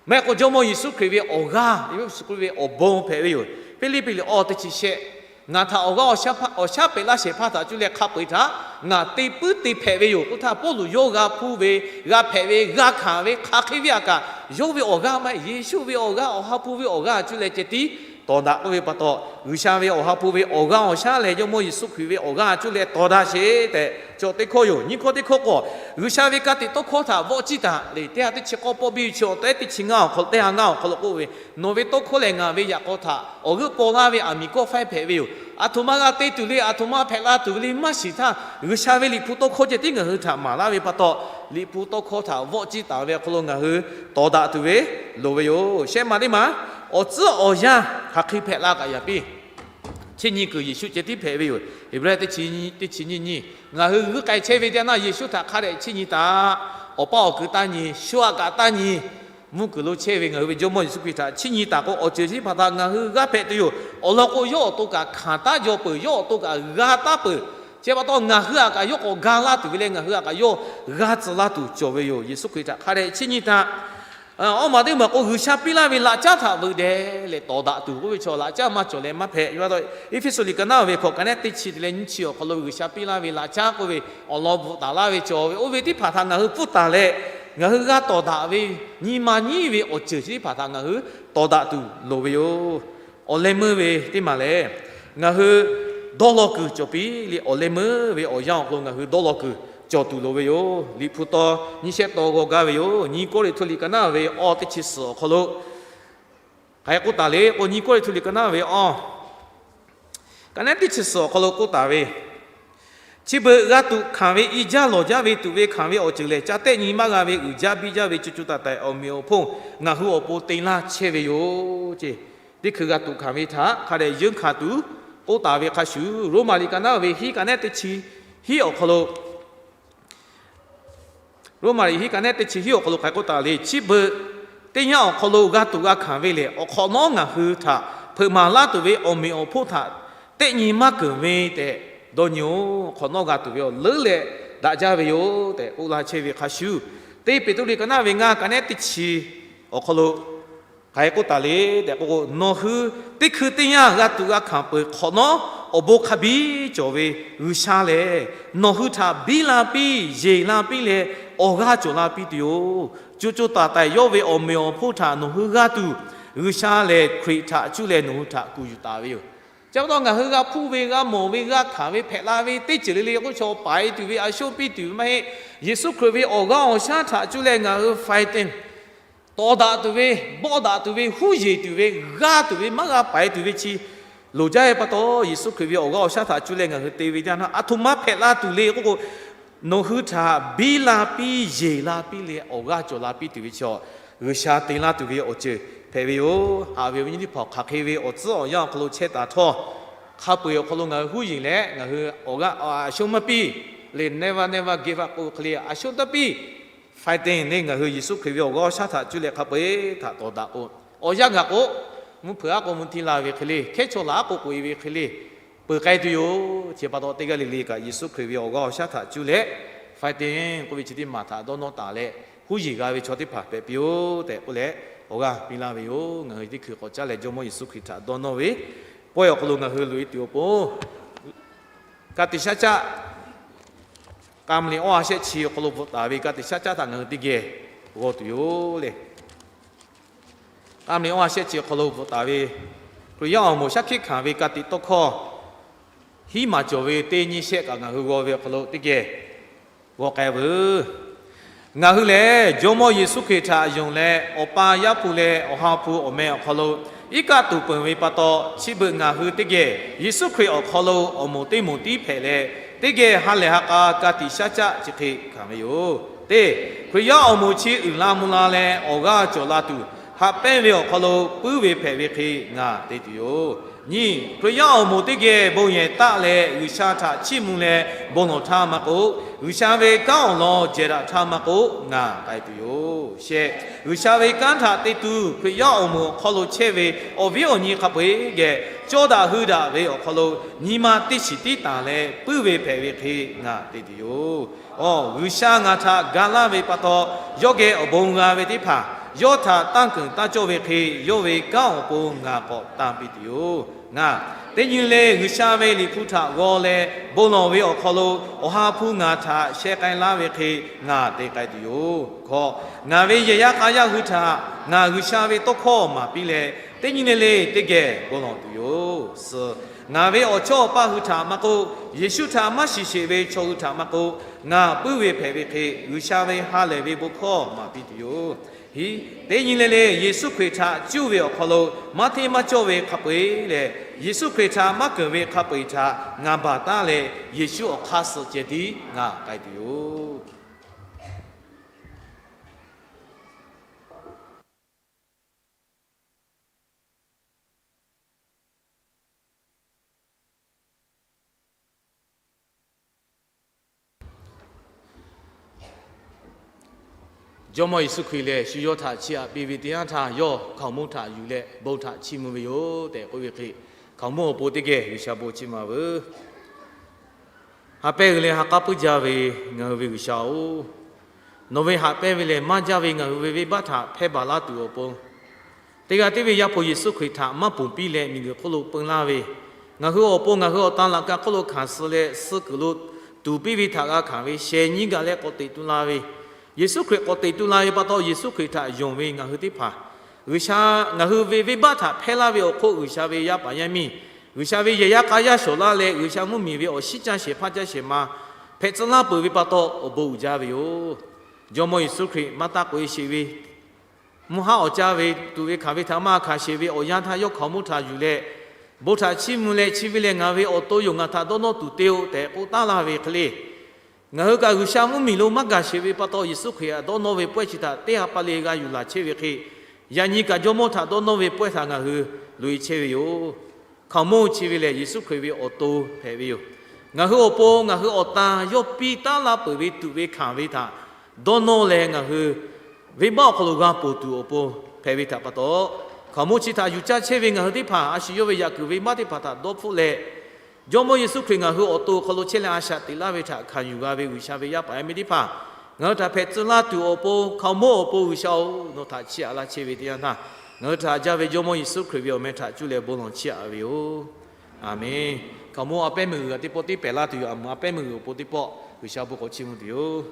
maˇ heˆ k'o Jawˇmawˇ Yeˍsuˆ Hkriꞈ ve awˬ g'aˇ, Yeˍsuˆ Hkriꞈ ve awˬ bon hpehꞈ ve yoˬ. Hpiˇliˇpiˆ liꞈ awˇ teˇ chi shehˆ, ngaˬ htaꞈ awˬ g'aˇ awˬ shaˉ pehꞈ laˇ shehˍ hpaˇ htaꞈ cuˇ leh hk'a peu-eˬ htaꞈ ngaˬ te puiˉ te hpehꞈ ve yoˬ k'oˆ htaˇ, Pawˇluꞈ yawˇ g'a hpuˇ ve, g'a hpehꞈ ve, g'a hkanˍ ve hk'aˬ hk'e ve aꞈ kaꞈ, yawˇ ve awˬ g'aˇ maˇ heˆ, Yeˍsuˆ ve awˬ g'aˇ, awˬ ha hpu ve awˬ g'aˇ cuˇ leh ceh tiˉ tawˍ daꞈ k'oˆ ve pa taw, G'uiˬsha ve awˬ ha hpu ve awˬ g'aˇ awˬ shaˉ lehˬ Jawˇmawˇ Yeˍsuˆ Hkriꞈ ve awˬ g'aˇ cuˇ leh tawˍ daꞈ sheˍ tehꞈ cawˬ teˇ hkawˇ yoˬ. Nyiˇ hkawˇ teˇ hkawˇ k'o, G'uiˬsha ve ka tiꞈ tawˇ hkawˇ htaꞈ vawˆ ciˇ taˍ le. Teˇ ha teˇ chi k'awˇ pawˆ biˇ ve chi awˬ tehˉ teˇ chi ngaˇ awˬ hk'aw lo, teˇ ha ngaˇ awˬ hk'aw lo k'oˆ ve, Nawˬ ve tawˇ hkawˇ lehˬ ngaˬ ve yaꞈ k'aw htaꞈ awˬ g'euˆ paw laˇ ve aˬ miˍ kawˇ faiˇ hpehꞈ ve yoˬ. A htoꞈ ma g'a te tuˬ le, a htoꞈ ma hpehꞈ la tuˬ ve le maˇ shiˍ htaˇ, G'uiˬsha ve Liꞈ hpu tawˇ hkawˇ ceh tiˉ ngaˬ hui htaꞈ maˍ laˇ ve pa taw, Liꞈ hpu tawˇ hkawˇ htaꞈ vawˆ ciˇ taˍ ve awˬ hk'aw lo ngaˬ hui tawˍ daꞈ tuˬ ve loˍ ve yoˬ. Shehˆ ma teˇ maˬ, awˬ tcuhˉ awˬ yanˇ hk'aˬ hk'e hpehꞈ la kaꞈ yaꞈ piˇ, chi nyi kuiˬ Yeˍsuˆ ceh tiˉ hpehꞈ ve yoˬ. Heˍbrehˇ teˇ chi nyiˇ nyi, ngaˬ hui g'uiˇ k'ai chehˇ ve teˇ yanˇ Yeˍsuˆ htaꞈ hk'a dehꞈ chiˇ nyi taˍ. Awˬ paˇ awˬ kuiˬ taˇ nyi, shu aꞈ kaꞈ taˇ nyi, mvuhˇ kuiˬ lo chehˇ ve ngaˬ hui ve Jawˇmawˇ Yeˍsuˆ Hkriꞈ htaꞈ chiˇ nyi taˍ k'o, awˬ ceuˬ chi teˇ hpaˍ htaꞈ ngaˬ hui g'aˇ hpehꞈ tuˬ yoˬ. Awˬ lawn k'o, yawˇ awˬ to kaꞈ hkanˍ taˉ jaw peuˬ, yawˇ awˬ to kaꞈ g'a taˉ peuˬ. Chi pa taw ngaˬ hui aꞈ kaꞈ yawˇ k'awꞈ ga laˇ tuˬ ve leh ngaˬ hui aꞈ kaꞈ yawˇ g'a tcuh laˇ tuˬ cawˬ ve yoˬ. Yeˍsuˆ Hkriꞈ htaꞈ hk'a dehꞈ chiˇ nyi taˍ. Awˇ maˬ teˇ maˬ k'o, G'uiˬsha piˇ laˇ ve laꞈ caˉ htaꞈ veuꞈ dehꞈ leh tawˍ daꞈ tuˬ k'oˆ ve chaw, laꞈ caˉ maˇ cawˬ leh maˇ hpehꞈ. Eˇfeˇsuꞈ liꞈ ka naˉ ve hkawꞈ ka nehˉ teˇ chi te leh nyiˇ chi awˬ hk'aw lo G'uiˬsha piˇ laˇ ve laꞈ caˉ k'oˆ ve awˬ lawn bvuhꞈ taˍ laˇ ve cawˬ ve, oˇ ve teˇ hpaˍ htaꞈ ngaˬ hui pfuhˇ taˍ leh, ngaˬ hui g'a tawˍ daꞈ ve nyi ma nyiˉ ve awˬ ceuˬ chi teˇ hpaˍ htaꞈ ngaˬ hui tawˍ daꞈ tuˬ loˍ ve yoˬ. Awˬ leh meuˇ ve teˇ maˬ lehˬ, ngaˬ hui dawˇ law kuiˬ cawˬ piˇ le. Awˬ leh meuˇ ve awˬ yanˇ awˬ hk'aw lo ngaˬ hui dawˇ law kuiˬ cawˬ tuˬ loˍ ve yoˬ. Liꞈ hpu taw nyiˇ shehˆ taw g'aw gaˇ ve yoˬ. Nyiˇ Kawˇrenˍhtuˆ liꞈ ka naˉ ve awˇ teˇ chi suhˍ awˬ hk'aw lo hk'aˬ hk'e k'oˆ taˍ le k'o, Nyiˇ Kawˇrenˍhtuˆ liꞈ ka naˉ ve awˇ ka nehˉ teˇ chi suhˍ awˬ hk'aw lo k'oˆ taˍ ve, Chi beuꞈ g'a tuꞈ hkanˍ ve i jaˇ lawˬ jaˇ ve tuꞈ ve hkanˍ ve awˬ ceuˬ lehˬ, ca tehˆ nyi maˇ g'a ve uiˍ jaˇ biˇ jaˇ ve co co taiˍ taiˍ awˬ meꞈ awˬ hponˇ ngaˬ hui awˬ pon te laˇ chehˇ ve yoˬ. Ceˇ, teˇ hkui g'a tuꞈ hkanˍ ve htaꞈ hk'a dehꞈ yeunˇ hkanˍ tuˬ k'oˆ taˍ ve hk'a shuˍ, Roˉmaꞈ liꞈ ka naˉ ve hiˉ ka nehˉ teˇ chi hiˉ awˬ hk'aw lo Roˉmaꞈ liꞈ hiˉ ka nehˉ teˇ chi hiˉ awˬ hk'aw lo hk'aˬ hk'e k'oˆ taˍ le, Chi beuꞈ teˇ yanˇ awˬ hk'aw lo g'a tuꞈ g'a hkanˍ ve lehˬ, awˬ hk'awꞈ nawˉ ngaˬ hui htaꞈ hpeuꞈ maˍ laˇ tuˬ ve awˬ meꞈ awˬ hponˇ htaꞈ tehˆ nyi maˇ keunˍ ve tehꞈ dawˇ nyi-oˬ. Awˬ hk'awꞈ nawˉ g'a tuˬ ve awˬ leuˉ leh daꞈ jaˇ ve yoˬ tehꞈ k'oˆ laˇ chehˇ ve hk'a shuˍ, Teˇ Peˍtruˆ liꞈ ka naˉ ve ngaˇ ka nehˉ teˇ chi awˬ hk'aw lo hk'aˬ hk'e k'oˆ taˍ le tehꞈ k'o, Nawˬ hui teˇ hkui teˇ yanˇ g'a tuꞈ g'a hkanˍ peuˬ hk'awꞈ nawˉ, awˬ bon hk'a biˇ cawˬ ve G'uiˬsha lehˬ, nawˬ hui htaꞈ biˇ la piˇ, yeˬ la piˇ leh awˬ g'aˇ cawˬ la piˇ tuˬ yoˬ. Co co taiˍ taiˍ yawˇ ve awˬ meꞈ awˬ hponˇ htaꞈ nawˬ hui g'a tuˬ, G'uiˬsha lehˬ Hkriꞈ htaꞈ cuˇ leh nawˬ hui htaꞈ kuˬ yuˬ taˍ ve yoˬ. Chi pa taw ngaˬ hui g'a hpuˇ ve, g'a mawˬ ve, g'a hkanˍ ve, hpehꞈ la ve teˇ ceuˬ le le k'oˆ chaw paiˍ tuˬ ve, a shoˉ piˇ tuˬ ve maˇ heˆ. Yeˍsuˆ Hkriꞈ ve awˬ g'aˇ awˬ shaˉ htaꞈ cuˇ leh ngaˬ hui faiˍ teˇ tawˍ daꞈ tuˬ ve, bawˆ daꞈ tuˬ ve, huˉ yeˬ tuˬ ve, g'aˇ tuˬ ve, maˇ g'a paiˍ tuˬ ve chi loˍ jaˇ ve pa taw, Yeˍsuˆ Hkriꞈ ve awˬ g'aˇ awˬ shaˉ htaꞈ cuˇ leh ngaˬ hui te ve jaˇ na, aˬ htoꞈ ma hpehꞈ la tuˬ le k'oˆ k'o, nawˬ hui htaꞈ biˇ la piˇ, yeˬ la piˇ leh awˬ g'aˇ cawˬ la piˇ tuˬ ve chaw, G'uiˬsha te laˇ tuˬ ve awˬ ceuˬ hpehꞈ ve yoˬ. Haꞈ ve awˬ viˉ nyi teˇ hpaˍ, hk'aˬ hk'e ve awˬ tcuhˉ awˬ yanˇ awˬ hk'aw lo chehˇ taˍ htawˇ, hk'a peu-eˬ awˬ hk'aw lo ngaˬ hui huˉ yeˬ leh ngaˬ hui awˬ g'aˇ a shoˉ maˇ piˇ le, never never give up k'oˆ ve hk'e le, a shoˉ taˇ piˇ. Faiˍ teˇ le ngaˬ hui Yeˍsuˆ Hkriꞈ ve awˬ g'aˇ awˬ shaˉ htaꞈ cuˇ leh hk'a peu-eˬ htaꞈ tawˍ daꞈ k'o, awˬ yanˇ gaˬ k'o, mvuhˇ hpeuꞈ aˉ k'o mvuhˇ htiˇ la ve hk'e le, hkehˉ chaw laˬ aˉ k'o k'oꞈ e ve hk'e le, peuˬ k'ai tuˬ yoˬ. Chi pa taw teˇ g'aˇ le le kaꞈ Yeˍsuˆ Hkriꞈ ve awˬ g'aˇ awˬ shaˉ htaꞈ cuˇ leh, faiˍ teˇ k'oˆ ve chi teˇ maˬ htaꞈ dawˇ nawˇ taˍ leh, huˉ yeˬ g'a ve chaw teˇ hpaˍ hpehꞈ piˇ-oˆ tehꞈ k'oˆ leh, awˬ g'aˇ piˇ laˇ ve yoˬ. Ngaˬ hui teˇ hkui k'awꞈ caˉ leh Jawˇmawˇ Yeˍsuˆ Hkriꞈ htaꞈ dawˇ nawˇ ve pawehˇ awˬ hk'aw lo ngaˬ hui loꞈ e tuˬ awˬ pon, ka tiꞈ shaˉ caˆ, ka mvuh liꞈ awˇ ha shehˆ chi awˬ hk'aw lo bvuhꞈ taˍ ve ka tiꞈ shaˉ caˆ htaꞈ ngaˬ hui teˇ geh g'aw tuˬ yoˬ le. Ka mvuh liꞈ awˇ ha shehˆ chi awˬ hk'aw lo bvuhꞈ taˍ ve Hkriꞈ yaˇ awˬ moˍ shaˉ hkiˆ hkanˍ ve ka tiꞈ tawˇ hkawˇ hiˉ maˬ cawˬ ve teˇ nyiˇ shehˆ kaꞈ ngaˬ hui g'aw ve awˬ hk'aw lo teˇ geh g'aw k'ai veuˬ. Ngaˬ hui lehˬ Jawˇmawˇ Yeˍsuˆ Hkriꞈ htaꞈ yonˍ leh, Awˬ pa, Yaˇ hpu leh Awˬ ha hpu awˬ meh awˬ hk'aw lo iˉ kaˆ tuˬ peuˬ ve pa taw, chi beuꞈ ngaˬ hui teˇ geh Yeˍsuˆ Hkriꞈ awˬ hk'aw lo awˬ moˍ teˇ moˍ tiˉ hpehꞈ leh, teˇ geh ha lehˬ ha k'a ka tiꞈ shaˉ caˆ chi hk'e hkanˍ ve yoˬ. Teˇ, Hkriꞈ yaˇ awˬ moˍ chi uiˍ la mvuh la leh awˬ g'aˇ cawˬ la tuˬ, haꞈ pehnˇ ve awˬ hk'aw lo puiˉ ve hpehꞈ ve hk'e ngaˬ te tuˬ yoˬ. Nyi, Hkriꞈ yaˇ awˬ moˍ teˇ geh bon yehˬ taˆ leh G'uiˬsha htaꞈ chiˇ mvuh leh bon lawˬ htaˇ maˇ k'oˆ, G'uiˬsha ve kanˉ awˬ lawn jehˬ daꞈ htaˇ maˇ k'oˆ, ngaˬ k'ai tuˬ yoˬ. Shehˆ, G'uiˬsha ve kanˉ htaꞈ te tuˬ Hkriꞈ yaˇ awˬ moˍ awˬ hk'aw lo chehˇ ve awˬ viˉ awˬ nyi hk'a peu-eˬ geh, cawˇ daꞈ heuˆ daꞈ ve awˬ hk'aw lo nyi ma teˇ shiˍ tiˉ tanˬ leh puiˉ ve hpehꞈ ve hk'e ngaˬ te tuˬ yoˬ. Awˬ, G'uiˬsha ngaˬ htaꞈ ga laˇ ve pa taw, yawˇ geh awˬ bon g'a ve teˇ hpaˍ yawˇ htaꞈ tanˇ keunˍ taˇ cawˇ ve hk'e, yawˇ ve kanˉ awˬ pon ngaˬ k'awꞈ tanˇ piˇ tuˬ yoˬ. Ngaˬ, teˇ nyi le G'uiˬsha ve Liꞈ hpu htaꞈ g'aw leh bon lawˬ ve awˬ hk'aw lo Awˬ ha hpu ngaˬ htaꞈ sheh k'ai laˇ ve hk'e ngaˬ te k'ai tuˬ yoˬ. Hkawꞈ, ngaˬ ve yehˬ yaˇ k'a yaˇ hui htaꞈ ngaˬ G'uiˬsha ve tawˇ hkawˇ maˍ piˇ leh, teˇ nyi le le teˇ geh bon lawˬ tuˬ yoˬ. Suhˍ, ngaˬ ve awˬ chawˇ awˬ paˇ hui htaꞈ maˇ k'oˆ, Yeˍsuˆ htaꞈ maˇ shiˍ sheˍ ve chaw hui htaꞈ maˇ k'oˆ, ngaˬ puiˉ ve hpehꞈ ve hk'e G'uiˬsha ve ha lehˬ ve bon hkawˇ maˍ piˇ tuˬ yoˬ. Hiˉ, teˇ nyi le le Yeˍsuˆ Hkriꞈ htaꞈ cuˇ ve awˬ hk'aw lo maˇ hteˇ maˇ cawˇ ve hk'a peu-eˬ leh, Yeˍsuˆ Hkriꞈ htaꞈ maˇ keunˍ ve hk'a peu-eˬ htaꞈ ngaˬ baˬ taˉ leh, Yeˍsuˆ awˬ hk'aˇ suh ceh tiˉ ngaˬ k'ai tuˬ yoˬ. Jawˇmawˇ Yeˍsuˆ Hkriꞈ lehˬ, shu yawˇ htaꞈ chiˇ aꞈ piˇ ve teˇ yanˇ htaˇ, yawˇ hkaoˍmonˇ htaꞈ yuˬ leh bon htaꞈ chiˇ mvuh ve yoˬ tehꞈ k'oˆ ve hk'e, hkaoˍmonˇ awˬ pon teˇ geh G'uiˬsha bon chiˇ mvuh veuˬ. Ha pehˇ ve leh ha k'aˉ puiˉ jaˇ ve ngaˬ hui ve G'uiˬsha-oˬ, nawˬ ve haꞈ pehnˇ ve lehˬ maˇ jaˇ ve ngaˬ hui ve venˇbaˆ htaꞈ hpehˇ baˬ laˇ tuˬ awˬ pon, teˇ g'aˇ tiˉ ve Yaˇ hpu Yeˍsuˆ Hkriꞈ htaꞈ maˇ ponˬ piˇ leh miˬguiˬ hk'oˆ lo peun laˇ ve, ngaˬ hui awˬ pon ngaˬ hui awˬ tan laꞈ ka hk'oˆ lo hkanˍ suh leh suh kuiˬ lo tuˍ piˇ ve htaꞈ g'a hkanˍ ve shehˍ nyi gaˬ leh k'awꞈ teꞈ tu la ve, Yeˍsuˆ Hkriꞈ k'awꞈ teꞈ tu la ve pa taw, Yeˍsuˆ Hkriꞈ htaꞈ yonˍ ve ngaˬ hui teˇ hpaˍ, G'uiˬsha ngaˬ hui ve venˇbaˆ htaꞈ hpehˇ laˇ ve awˬ hk'oˆ G'uiˬsha ve yaˇ paˍ yaˇ miˇ, G'uiˬsha ve yehˬ yaˇ k'a yaˇ shawˍ laˇ leh G'uiˬsha mvuhˇmiˬ ve awˬ shiˉ caˇ shehˍ hpaˇ caˇ shehˍ ma hpehꞈ tcuh laˇ peuˬ ve pa taw awˬ bon uiˍ jaˇ ve yoˬ. Jawˇmawˇ Yeˍsuˆ Hkriꞈ maˇ taˇ k'oꞈ-e sheˍ ve mvuhˇ haˉ awˬ caˇ ve tuꞈ ve hkanˍ ve htaꞈ maˇ hkanˍ sheˍ ve awˬ yanˇ htaˇ yawˇ hkaoˍmonˇ htaꞈ yuˬ leh, bon htaꞈ chiˇ mvuh leh chi ve lehˬ ngaˬ ve awˬ to yoˬ, ngaˬ htaꞈ dawˇ nawˇ tuˬ te-oˆ tehꞈ k'oˆ taˉ laˇ ve hk'e le, ngaˬ hui kaꞈ G'uiˬsha mvuhˇmiˬ lo maˇ gaˬ sheˍ ve pa taw, Yeˍsuˆ Hkriꞈ htaꞈ dawˇ nawˇ ve pawehˇ chi htaꞈ teˇ ha pa le g'a yuˬ laˬ chehˇ ve hk'e, yaꞈ nyi kaꞈ Jawˇmawˇ htaꞈ dawˇ nawˇ ve pawehˇ htaꞈ ngaˬ hui loꞈ-e chehˇ ve yoˬ. Hkaoˍmonˇ chi ve lehˬ Yeˍsuˆ Hkriꞈ ve awˬ to hpehꞈ ve yoˬ. Ngaˬ hui awˬ pon ngaˬ hui awˬ tan yawˇ piˇ taˉ laˇ peuˬ ve tuꞈ ve hkanˍ ve htaꞈ dawˇ nawˇ leh ngaˬ hui venˇbaˆ awˬ hk'aw lo g'a ponˬ tuˬ awˬ pon hpehꞈ ve htaꞈ pa taw, hkaoˍmonˇ chi htaꞈ yuˬ caˇ chehˇ ve ngaˬ hui teˇ hpaˍ a shu yawˇ ve yaꞈ kuiˬ ve maˇ teˇ hpaˍ htaꞈ dawˇ hpfuhˆ leh, Jawˇmawˇ Yeˍsuˆ Hkriꞈ ngaˬ hui awˬ to awˬ hk'aw lo chehˇ leh a shaꞈ teꞈ laˇ ve htaꞈ hkanˍ yuˬ g'a ve G'uiˬsha ve yaˇ paˍ yaˇ miˇ teˇ hpaˍ, ngaˬ hui htaꞈ hpehꞈ tcuh laˇ tuˬ awˬ pon hkaoˍmonˇ awˬ pon G'uiˬsha-oˬ, nawˬ htaꞈ chiˇ aꞈ laˇ chehˇ ve teˇ yanˇ htaˇ, ngaˬ hui htaꞈ jaˇ ve Jawˇmawˇ Yeˍsuˆ Hkriꞈ ve awˬ meh htaꞈ cuˇ leh bon lawˬ chiˇ aꞈ ve yoˬ. Aˬmenˍ. Hkaoˍmonˇ a pehˉ meuˇ g'uiˬ g'aꞈ teˇ pawˆ teˇ pehˍ laˇ tuˬ yoˬ. A meuˍ a pehˉ meuˇ g'uiˬ awˬ pon teˇ pawˆ G'uiˬsha bon k'awꞈ chiˇ mvuh tuˬ yoˬ.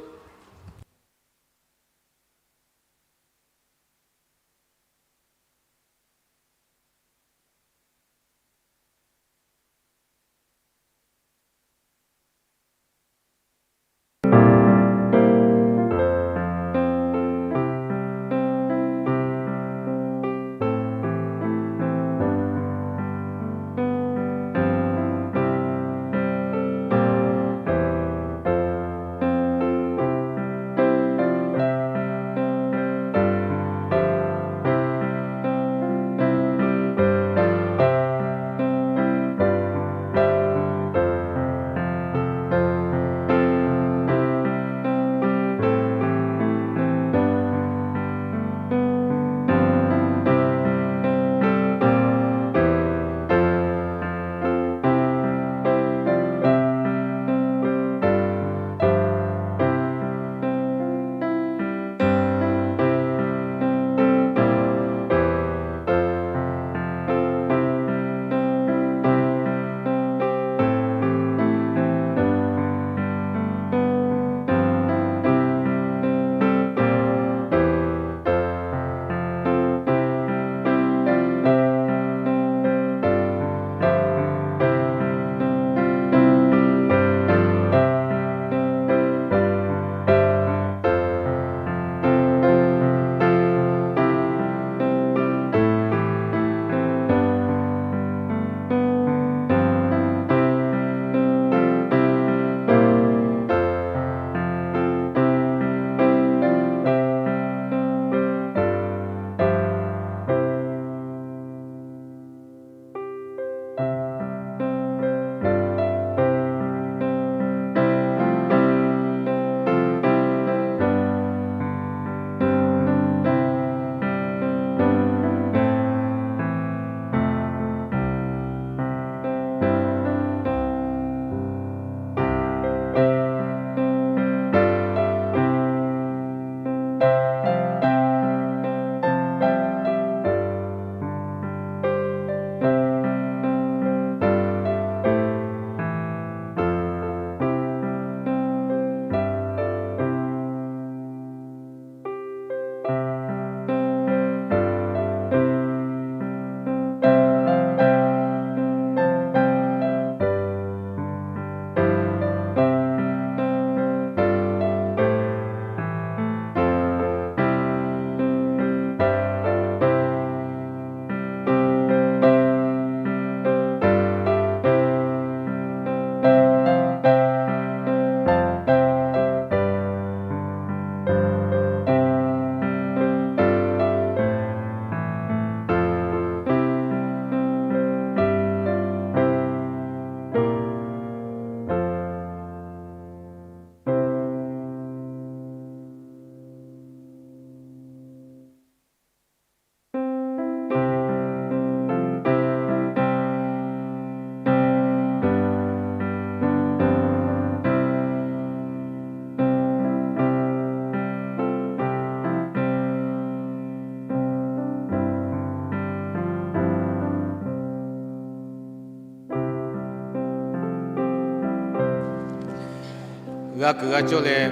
G'a kuiˬ g'a cawˇ leh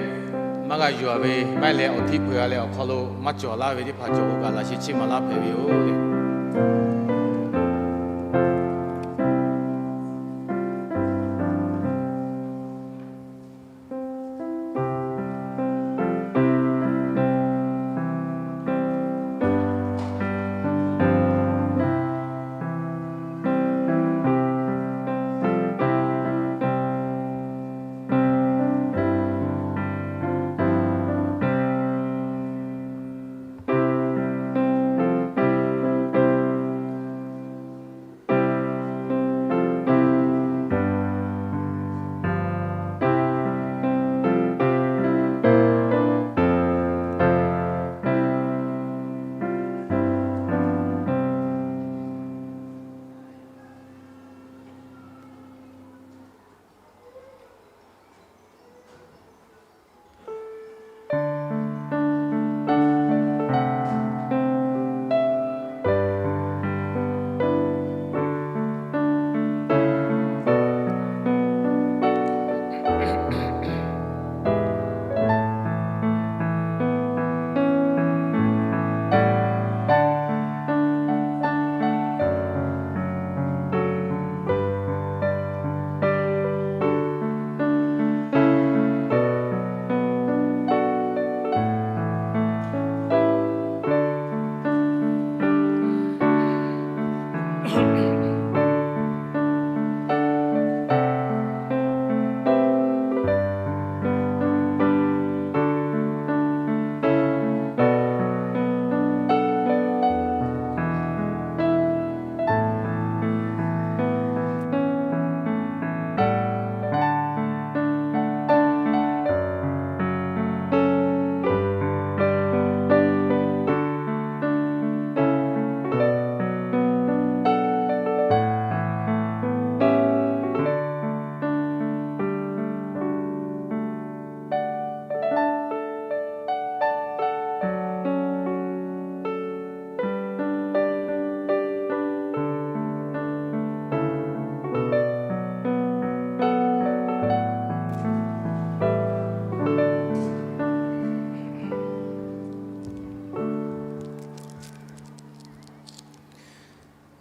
maˇ g'a yuˬ-a ve, maˇ heˆ leh awˬ htiˇ peuˬ-a leh awˬ hk'aw lo maˇ cawˬ laˇ ve teˇ hpaˍ cawˬ k'o kaꞈ laꞈ sheh chiˇ maˍ laˇ hpehꞈ ve yoˬ.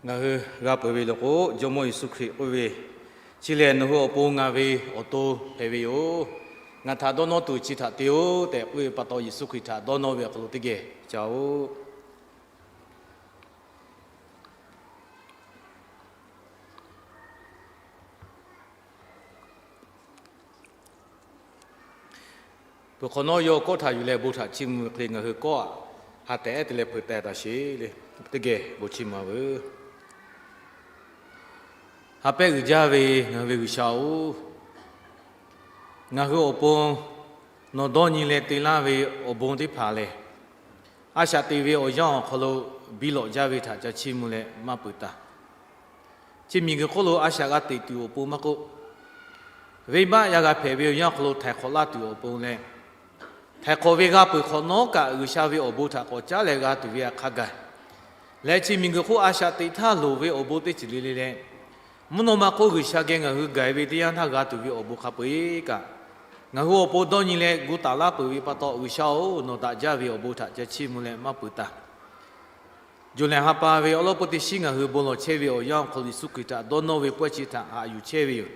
Ngaˬ hui g'a peuˬ ve law k'o, Jawˇmawˇ Yeˍsuˆ Hkriꞈ k'oˆ ve, Chi lehˬ nawˬ hui awˬ pon ngaˬ ve awˬ to hpehꞈ ve yoˬ. Ngaˬ htaꞈ dawˇ nawˇ tuˬ chi htaꞈ te-oˬ tehꞈ k'oˆ ve pa taw, Yeˍsuˆ Hkriꞈ htaꞈ dawˇ nawˇ ve awˬ hk'aw lo teˇ geh ca-oˬ. Peuˬ hk'awꞈ nawˉ yawˇ kawˆ htaꞈ yuˬ leh bon htaꞈ chiˇ mvuh ve hk'e le, ngaˬ hui kawˆ-aꞈ ha tehˉ te leh hpeuꞈ teh taˍ sheˍ le. Teˇ geh bon chiˇ mvuh-a veuˬ. Ha pehˉ uiˍ jaˇ ve ngaˬ hui ve G'uiˬsha-oˬ, ngaˬ hui awˬ pon nawˬ dawˇ nyi leh te laˇ ve awˬ bon teˇ hpaˍ lehˬ, a shaꞈ teꞈ ve awˬ yanˇ awˬ hk'aw lo biˇ lawꞈ jaˇ ve htaꞈ ca chiˇ mvuh leh maˇ peuˬ taˍ. Chi miˬguiˬ hk'oˆ lo a shaꞈ g'a teꞈ tuˬ awˬ pon maˇ k'oˆ, venˇbaˆ yaˇ g'a hpehꞈ ve awˬ yanˇ awˬ hk'aw lo htaiˍ hk'awꞈ laˇ tuˬ awˬ pon leh, htaiˍ hk'awꞈ ve g'a peuˬ hk'awꞈ nawˉ kaꞈ G'uiˬsha ve awˬ bon htaꞈ k'awꞈ caˉ leh g'a tuˬ ve a hk'a gaˬ leh, chi miˬguiˬ hk'oˆ a shaꞈ teꞈ htaˇ loˍ ve awˬ bon teˇ ceuˬ le le leh, mvuhˇ naw ma hk'oˆ G'uiˬsha geh ngaˬ hui gaˬ ve teˇ yanˇ htaˇ g'a tuˬ ve awˬ bon hk'a peu-eˬ kaꞈ, ngaˬ hui awˬ pon dawˇ nyi leh gu taˍ laˇ peuˬ ve pa taw, G'uiˬsha-oˬ, nawˬ daꞈ jaˇ ve awˬ bon htaꞈ ca chiˇ mvuh leh maˇ peuˬ taˍ. Juˬ lehˬ ha pa ve awˉ lawˉ pawˆ teˇ shiˉ ngaˬ hui bon lawˬ chehˇ ve awˬ yanˇ awˬ hk'aw lo Yeˍsuˆ Hkriꞈ htaꞈ dawˇ nawˇ ve pawehˇ chi htaꞈ haꞈ yuˬ chehˇ ve yoˬ.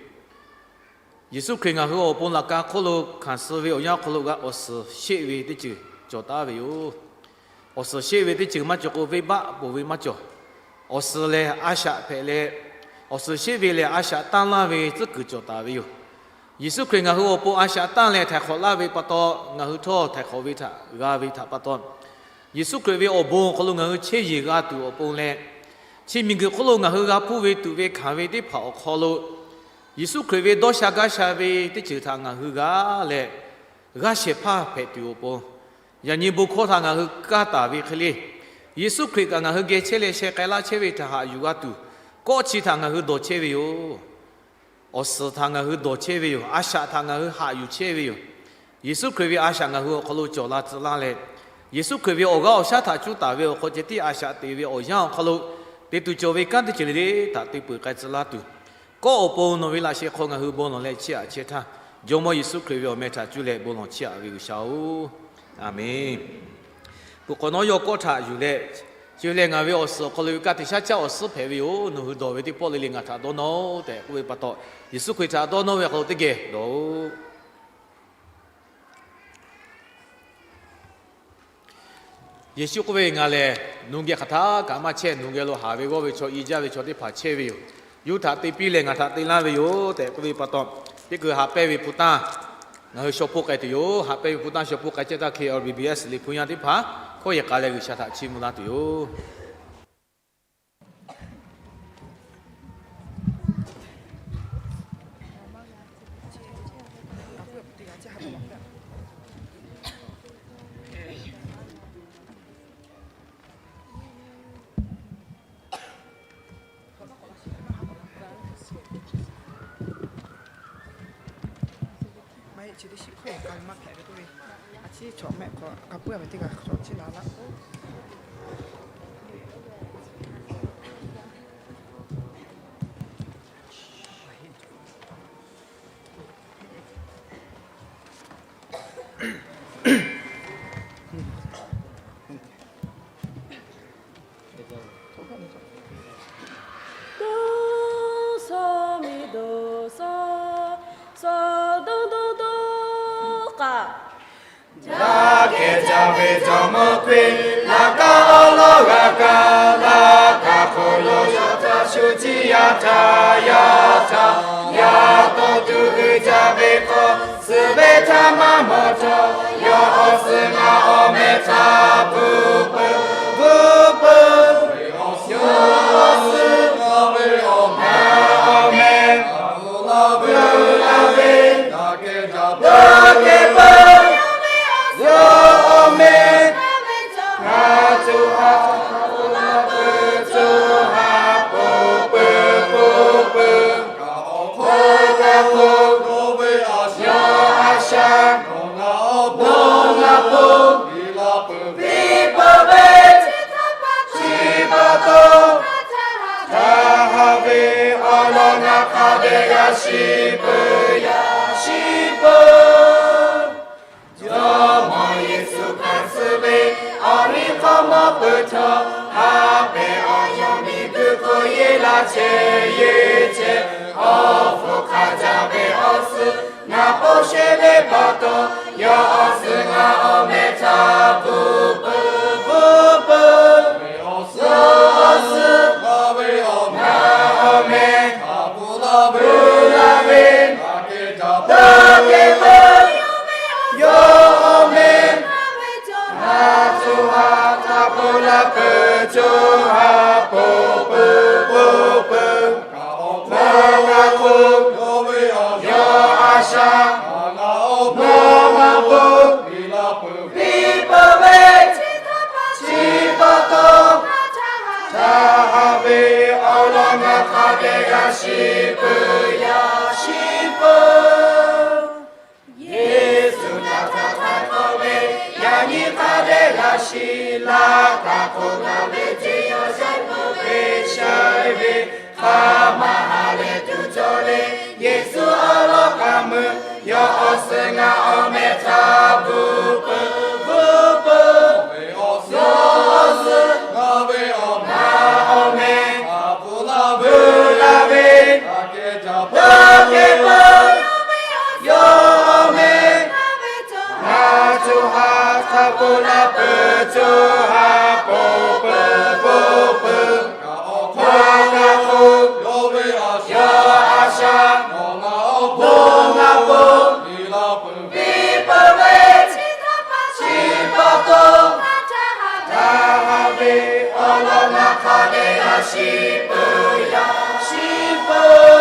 Yeˍsuˆ Hkriꞈ ngaˬ hui awˬ pon laꞈ ka hk'oˆ lo hkanˍ suh ve awˬ yanˇ awˬ hk'aw lo g'a awˬ suhˍ sheˆ ve teˇ ceuˬ cawˬ taˍ ve yoˬ. Awˬ suhˍ sheˆ ve teˇ ceuˬ maˇ cawˬ k'o, venˇbaˆ poˬ ve maˇ cawˬ. Awˬ suhˍ lehˬ a shaꞈ hpehꞈ leh, awˬ suhˍ sheˆ ve lehˬ a shaꞈ tanˇ laˇ ve tcuhˉ kuiˬ cawˬ taˍ ve yoˬ. Yeˍsuˆ Hkriꞈ ngaˬ hui awˬ pon a shaꞈ tanˇ leh htaiˍ hk'awꞈ laˇ ve pa taw, ngaˬ hui htawˇ htaiˍ hk'awꞈ ve htaꞈ g'a ve htaꞈ pa taw, Yeˍsuˆ Hkriꞈ ve awˬ bon awˬ hk'aw lo ngaˬ hui chehˇ yeˬ g'a tuˬ awˬ pon leh, chi miˬguiˬ hk'oˆ lo ngaˬ hui g'a hpuˇ ve tuꞈ ve hkanˍ ve teˇ hpaˍ awˬ hk'aw lo, Yeˍsuˆ Hkriꞈ ve dawˇ sha gaˇ sha ve teˇ ceuˬ htaꞈ ngaˬ hui g'a leh, g'aˇ shehˍ hpaˇ hpehꞈ tuˬ awˬ pon, yaꞈ nyi bon hkawˇ htaꞈ ngaˬ hui kaˇ taˍ ve hk'e le, Yeˍsuˆ Hkriꞈ kaꞈ ngaˬ hui geh chehˇ leh sheh k'ai laˇ chehˇ ve htaꞈ haꞈ yuˬ g'a tuˬ, kawˆ chi htaꞈ ngaˬ hui dawˬ chehˇ ve yoˬ. Awˬ suhˍ htaꞈ ngaˬ hui dawˬ chehˇ ve yoˬ. A shaꞈ htaꞈ ngaˬ hui haꞈ yuˬ chehˇ ve yoˬ. Yeˍsuˆ Hkriꞈ ve a shaꞈ ngaˬ hui awˬ hk'aw lo cawˬ la tcuh laˇ leh, Yeˍsuˆ Hkriꞈ ve awˬ g'aˇ awˬ shaˉ htaꞈ cuˇ taˍ ve awˬ hk'aw ceh tiˉ a shaꞈ teꞈ ve awˬ yanˇ awˬ hk'aw lo te tuˬ cawˬ ve kanˉ teˇ ceuˬ le le htaꞈ te peuˬ k'ai tcuh laˇ tuˬ, kawˆ awˬ pon nawˬ ve laꞈ sheh hk'aw ngaˬ hui bon lawˬ leh chiˇ aꞈ chehˇ htaˇ, Jawˇmawˇ Yeˍsuˆ Hkriꞈ ve awˬ meh htaꞈ cuˇ leh bon lawˬ chiˇ aꞈ ve G'uiˬsha-oˬ, Aˍmenˍ. Peuˬ hk'awꞈ nawˉ yawˇ kawˆ htaꞈ yuˬ leh, chi ve lehˬ ngaˬ ve awˬ suhˍ awˬ hk'aw lo ve ka tiꞈ shaˉ caˆ awˬ suhˉ hpehꞈ ve yoˬ. Nawˬ hui dawˬ ve teˇ pawˆ le le ngaˬ htaꞈ dawˇ nawˇ-oˆ tehꞈ k'oˆ ve pa taw, Yeˍsuˆ Hkriꞈ htaꞈ dawˇ nawˇ ve awˬ hk'aw lo teˇ geh dawˬ-oꞈ. Yeˍsuˆ k'oˆ ve, Ngaˬ lehˬ nu geh hk'aˬ htaˇ kaꞈ maˇ chehˇ. Nu geh lo haˍ ve g'awˇ ve chaw, i jaˇ ve chaw teˇ hpaˍ chehˇ ve yoˬ. Yawˇ hui htaꞈ te piˇ leh ngaˬ htaꞈ te laˇ ve yoˬ tehꞈ k'oˆ ve pa taw, teˇ hkui haꞈ pehnˇ ve hpu tanˇ ngaˬ hui shaw hpoˆ k'ai tuˬ yoˬ. Haꞈ pehnˇ ve hpu tanˇ shaw hpoˆ k'ai chehˇ htaˇ, K R B B S Liꞈ hpu yaˇ teˇ hpaˍ hkawˇ yehˬ k'a leh G'uiˬsha htaꞈ chiˇ mvuh laˇ tuˬ yoˬ. Maˇ heˆ, chi teˇ shiˍ hkawˇ yehˬ k'a ve maˇ hpehꞈ ve k'oˆ ve, a ciˉ chaw mehˆ hk'aw ka puiˉ a ve teˇ g'aˇ chaw ciˉ la laˇ. Doˇ saw miˬ doˇ saw, saw dawˇ dawˇ dawˇ k'aꞈ. Jaˇ kehˬ jaˇ ve Jawˇmawˇ Hkriꞈ, laꞈ ka awˬ lawn g'a kaˇ, laꞈ ka hk'aw lo yawˇ htaꞈ shu ciˇ yaˇ htaꞈ yaˇ htaꞈ yaˇ tawˇ tuˬ uiˍ jaˇ ve hk'aw, suhˍ ve htaˇ maˇ mawˬ htawˇ, yawˇ awˬ suhˍ ngaˬ awˬ meh htaꞈ bvuhꞈ peuˬ, bvuhꞈ peuˬ. Yawˇ awˬ suhˍ ngaˬ awˬ meh htaꞈ bvuhꞈ laˇ ve, daꞈ kehˬ daꞈ kehˬ peuˬ. Yawˇ awˬ meh htaꞈ ngaˬ co ha htaꞈ bvuhꞈ laˇ peuˬ, co ha bvuhꞈ peuˬ, bvuhꞈ peuˬ. Kaꞈ awˬ hk'aw kaꞈ hk'oˆ, yawˇ ve a shaꞈ, yawˇ a shaꞈ, nawˬ ngaˬ awˬ bon laˇ peuˬ, biˇ laˇ peuˬ, biˇ peuˬ ve, chi pa taw, htaˇ haꞈ ve awˬ lawn ngaˬ hk'a dehꞈ g'a shiˍ peuˬ, g'a shiˍ peuˬ. Jawˇmawˇ Yeˍsuˆ hkanˍ suh ve awˬ liˇ hk'aw mawˇ peuˬ htawˇ, haꞈ pehˍ awˬ yaˇ miˬguiˬ hk'oˆ yeˇ laˇ chehˇ yeˇ chehˇ, awˬ hpfuhˇ hk'a jaˇ ve awˬ suhˍ ngaˬ hk'oˆ sheˍ ve pa taw, yawˇ awˬ suhˍ ngaˬ awˬ meh htaꞈ bvuhꞈ peuˬ, bvuhꞈ peuˬ. Yawˇ awˬ suhˍ ngaˬ ve awˬ meh htaꞈ bvuhꞈ laˇ ve, bvuhꞈ laˇ ve, daꞈ kehˬ peuˬ. Yawˇ awˬ meh htaꞈ co ha htaꞈ bvuhꞈ laˇ peuˬ, co ha bvuhꞈ peuˬ, bvuhꞈ peuˬ. Kaꞈ awˬ hk'aw kaꞈ hk'oˆ, yawˇ ve a shaꞈ, nawˬ ngaˬ awˬ bon laˇ peuˬ, biˇ laˇ peuˬ, biˇ peuˬ ve, chi pa taw, htaˇ haꞈ ve awˬ lawn ngaˬ hk'a dehꞈ g'a shiˍ peuˬ, g'a shiˍ peuˬ. Yeˍsuˆ htaꞈ htaꞈ htaiˍ hk'awꞈ ve yaꞈ nyi hk'a dehꞈ g'a shiˍ laˇ. Kaꞈ hk'oˆ ngaˬ ve teˇ yawˇ shaiˍ peuˬ ve shaiˍ ve hk'a maˇ ha leh tuˬ cawˬ ve Yeˍsuˆ awˬ lawn k'aˍ meuˇ, yawˇ awˬ suhˍ ngaˬ awˬ meh htaꞈ bvuhꞈ peuˬ, bvuhꞈ peuˬ. Yawˇ awˬ suhˍ ngaˬ ve awˬ meh htaꞈ bvuhꞈ laˇ ve, bvuhꞈ laˇ ve, daꞈ kehˬ peuˬ. Yawˇ awˬ meh htaꞈ co ha htaꞈ bvuhꞈ laˇ peuˬ, co ha bvuhꞈ peuˬ, bvuhꞈ peuˬ. Kaꞈ awˬ hk'aw kaꞈ hk'oˆ, yawˇ ve a shaꞈ, yawˇ a shaꞈ, nawˬ ngaˬ awˬ bon laˇ peuˬ, biˇ laˇ peuˬ, biˇ peuˬ ve, chi pa taw, htaˇ haꞈ ve awˬ lawn ngaˬ hk'a dehꞈ g'a shiˍ peuˬ, g'a shiˍ peuˬ.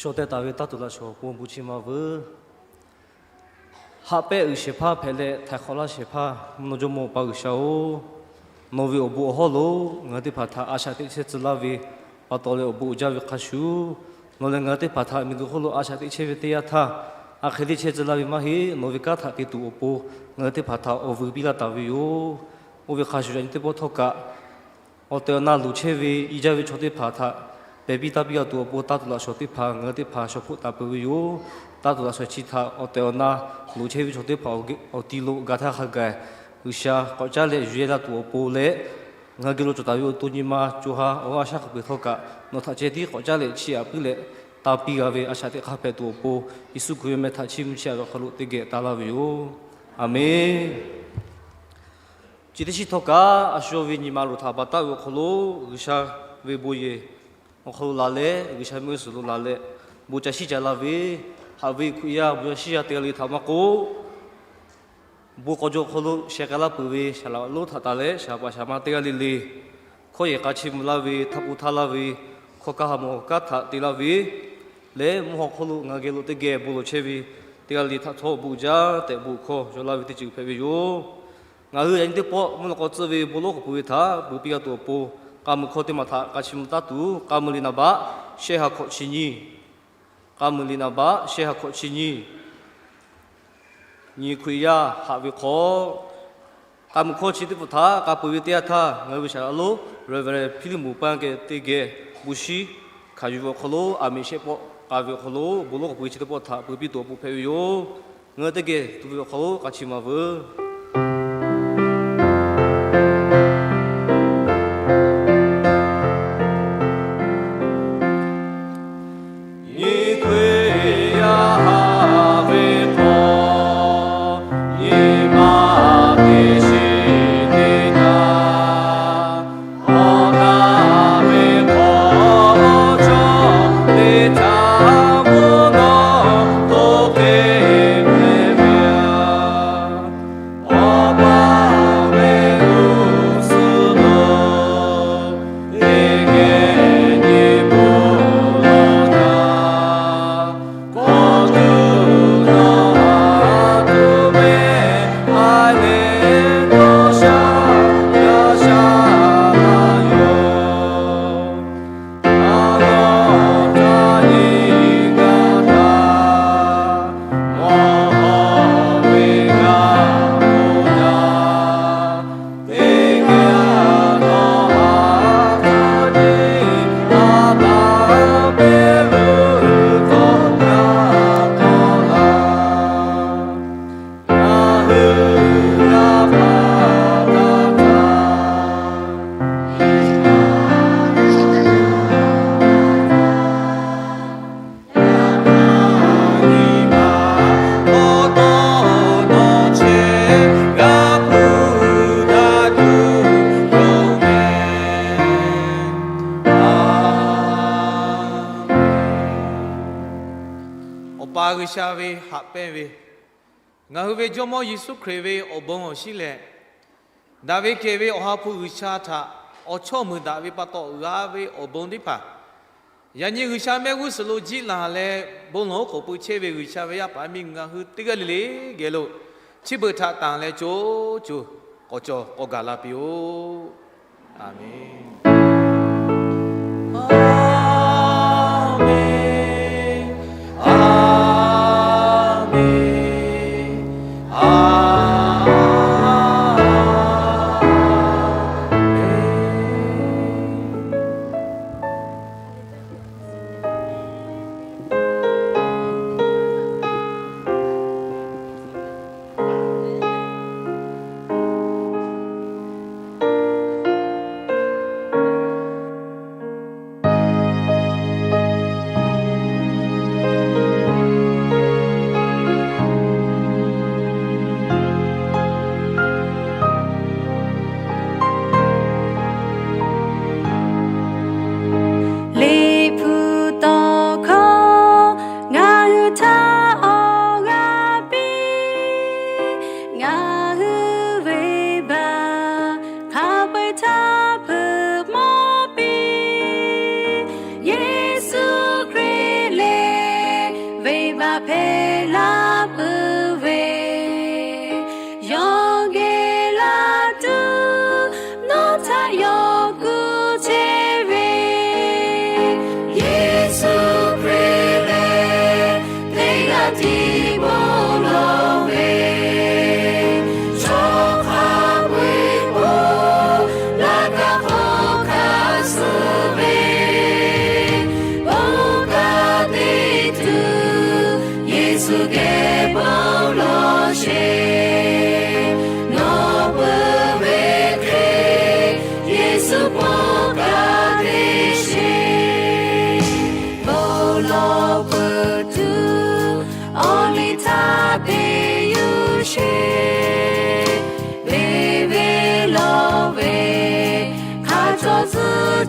Shaw teh taˍ ve taˇ tuˬ laꞈ shawnˍ bon bu chi ma veuˬ. Haꞈ pehnˇ uiˍ shehˍ hpaˇ hpehꞈ leh htaiˍ hk'awꞈ laˇ shehˍ hpaˇ mvuhˇ naw jawˇmawˇ Awˬ pa G'uiˬsha-oˬ, nawˬ ve awˬ bon awˬ hawˉ lo ngaˬ hui teˇ hpaˍ htaꞈ a shaꞈ teꞈ chehˇ tcuh laˇ ve pa taw leh awˬ bon uiˍ jaˇ ve hk'a shuˍ, nawˬ lehˬ ngaˬ hui teˇ hpaˍ htaꞈ miˬguiˬ hk'oˆ lo a shaꞈ teꞈ chehˇ ve teˇ yanˇ htaˇ, A hk'e te chehˇ tcuh laˇ ve maˇ heˆ. Nawˬ ve kanˉ htaꞈ te tuˬ awˬ pon ngaˬ hui teˇ hpaˍ htaꞈ awˬ vuiˬ piˇ laˇ taˍ ve yoˬ. Oˇ ve hk'a shuˍ, yaꞈ nyi teˇ pawˆ htawˇ kaꞈ awˬ tehˬ awˬ na luˬ chehˇ ve, i jaˇ ve chaw teˇ hpaˍ htaꞈ pehˬ piˇ taˇ piˇ g'a tuˬ awˬ pon, taˇ tuˬ laꞈ shawnˍ teˇ hpaˍ ngaˬ hui teˇ hpaˍ shawnˍ hpoˆ taˍ peuˬ ve yoˬ. Taˇ tuˬ laꞈ shawnˍ chi htaꞈ awˬ tehˬ awˬ na luˬ chehˇ ve chaw teˇ hpaˍ awˬ ti lo gaˬ htaˇ hk'a gaˬ, G'uiˬsha k'awꞈ caˉ leh yuˬ yehˇ laˇ tuˬ awˬ pon leh, ngaˬ hui geh lo cawˬ taˍ ve awˬ to nyi ma co ha awˬ g'aˇ shaˉ hk'a peu-eˬ htawˇ kaꞈ nawˬ htaꞈ ceh tiˉ k'awꞈ caˉ leh chiˇ aꞈ puiˉ leh tanˇ piˇ g'a ve a shaꞈ teꞈ hk'aˇ hpehꞈ tuˬ awˬ pon, Yeˍsuˆ Hkriꞈ ve meh htaꞈ chiˇ mvuh chiˇ aꞈ ve awˬ hk'aw lo teˇ geh taˇ laˇ ve yoˬ. Aˬmenˍ. Chi teˇ shiˉ htawˇ kaꞈ, a shu ve nyi ma luˬ htaꞈ baˬ taˍ ve awˬ hk'aw lo, G'uiˬsha ve bon yehˬ awˬ hk'aw lo laˬ leh, G'uiˬsha mehˆ g'uˇ suhˍ lo laˬ leh, bon ca shiˉ ca la ve, haꞈ ve Hkriꞈ yaˇ bon ca shiˉ yaˇ teˇ g'aˇ le htaꞈ maˇ k'oˆ, bon k'aw jaw awˬ hk'aw lo sheh k'ai laˇ peuˬ ve shaˍ laꞈ lonˉ htaꞈ tanˬ leh, shaˍ paˍ shaˍ ma teˇ g'aˇ le le, hkawˇ yehˬ k'a chi mvuh laˇ ve, htaˇ k'oˆ htaˇ laˇ ve, hkawˇ kaˇ ha mawˬ kaˉ htaꞈ te laˇ ve leh, mvuhˇ haw hk'oˆ lo ngaˬ hui geh lo teˇ geh bon lawˬ chehˇ ve teˇ g'aˇ le le htaꞈ htawˇ bon jaˇ tehꞈ bon hkawˇ yaw laˇ ve teˇ ceuˬ hpehꞈ ve yoˬ. Ngaˬ hui yaꞈ nyi teˇ pawˆ mvuhˇ naw k'aw tcuhˆ ve bon lonˉ k'awꞈ pui ve htaꞈ peuˬ piˇ g'a tuˬ awˬ pon, k'a muiˬ hkawˇ teˇ maˬ htaꞈ k'a chiˇ mvuh taˉ tuˬ, k'a muiˬ liꞈ naˍ baˆ shehˆ ha hkawꞈ chi nyiˇ, k'a muiˬ liꞈ naˍ baˆ shehˆ ha hkawꞈ chi nyiˇ, nyi Hkriꞈ yaˇ haꞈ ve hk'aw, k'a muiˬ hkawˇ chi teˇ pawˆ htaꞈ k'a peuˬ ve teˇ yanˇ htaˇ, ngaˬ hui ve shaˍ laꞈ lonˉ Reverend Hpiˇliˇmonˍ Paˇ geh teˇ geh bon shiˉ hkanˍ yuˬ ve awˬ hk'aw lo, aˬ miˍ shehˆ pawˆ k'a ve awˬ hk'aw lo, bon lonˉ k'awꞈ pui ve chi teˇ pawˆ htaꞈ peuˬ piˇ tuˬ awˬ pon hpehꞈ ve yoˬ. Ngaˬ hui teˇ geh tuˬ ve awˬ hk'aw lo k'a chiˇ maˍ veuˬ. Nyi Hkriꞈ yaˇ haꞈ ve hk'aw, nyi ma teˇ shiˍ teˇ naˍ, awˬ na ve hk'aw cawˬ teˇ htaˇ, mvuhˇ naw toˇ hk'e hpehꞈ ve yoˬ. Awˬ pa ve g'uˇ suhˍ lo teˇ geh nyi bon lawˬ htaˇ, kawˆ tuˬ nawˬ haꞈ tuˬ meh, a leh nawˬ sha yaˇ sha la yoˬ. Aˬ lawˬ htaˇ nyi gaˇ htaˇ, mawˬ hawˬ ve g'a k'oˆ htaˇ, teˇ geh nawˬ haꞈ hk'a nyi, a taˍ mehˆ g'uˇ tawˆ gaˇ k'aw laˇ. Ngaˬ hui g'a hpaˍ htaˇ htaˇ, nyi ma k'awꞈ tawˇ nawˬ chehˇ g'a hpuˇ daꞈ tuˬ yoˬ meh. Awˬ pa G'uiˬsha ve haꞈ pehnˇ ve, ngaˬ hui ve Jawˇmawˇ Yeˍsuˆ Hkriꞈ ve awˬ bon awˬ shinˉ leh, daꞈ ve kehˬ ve Awˬ ha hpu G'uiˬsha htaꞈ awˬ chawˇ muiˬ daꞈ ve pa taw g'a ve awˬ bon teˇ hpaˍ, yaꞈ nyi G'uiˬsha mehˆ g'uˇ suhˍ lo jiˆ laˬ leh, bon lawˬ oˉ k'oˍ pui chehˇ ve G'uiˬsha ve yaˇ paˍ miˇ ngaˬ hui teˇ g'aˇ le le geh lo, chi beuꞈ htaꞈ tanˬ leh co co k'awꞈ cawˬ k'awꞈ gaˬ la piˇ-oˆ. Aˬmenˍ.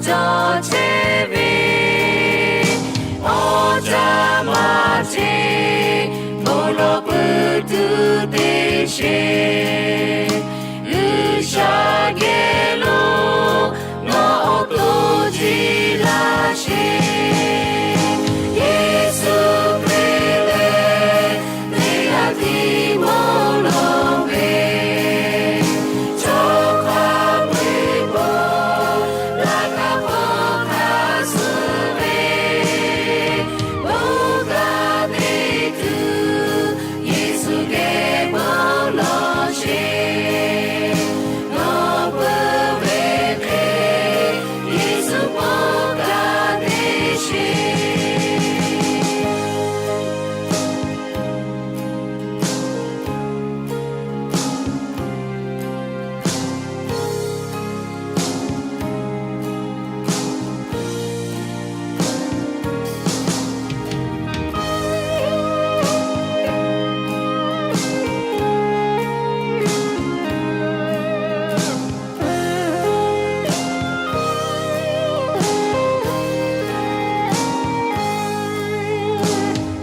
cawˬ chehˇ ve, awˬ caˇ maˇ ceˇ, bon lawˬ peuˬ tuˬ te sheˍ. G'uiˬsha geh lo nawˬ awˬ to jiˇ laˇ sheˍ. Yeˍsuˆ Hkriꞈ lehˬ, teˇ g'aˇ tiˉ mawˬ lawˬ ve, chaw hk'a peu-eˬ bon laꞈ ka hk'aw hk'a suh ve, bon g'a te tuˬ Yeˍsuˆ geh bon lawˬ sheˍ. Nawˬ peuˬ ve hk'e, Yeˍsuˆ bon g'a te sheˍ.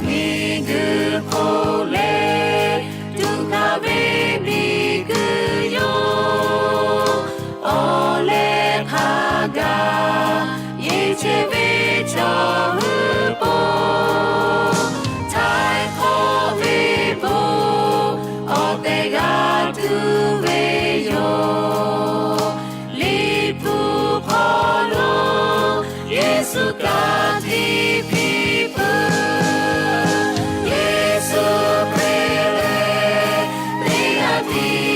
Miˬguiˬ hk'oˆ leh tuꞈ hkanˍ ve miˬguiˬ yoˬ. Awˬ leh hk'a gaˬ yeˬ chehˇ ve chaw hui po, htaiˍ hk'awꞈ ve bon awˬ tehˬ g'a tuˬ ve yoˬ. Liꞈ hpu hk'aw lo Yeˍsuˆ ka tiꞈ piˇ peuˬ. Yeˍsuˆ Hkriꞈ lehˬ, teˇ g'aˇ tiˉ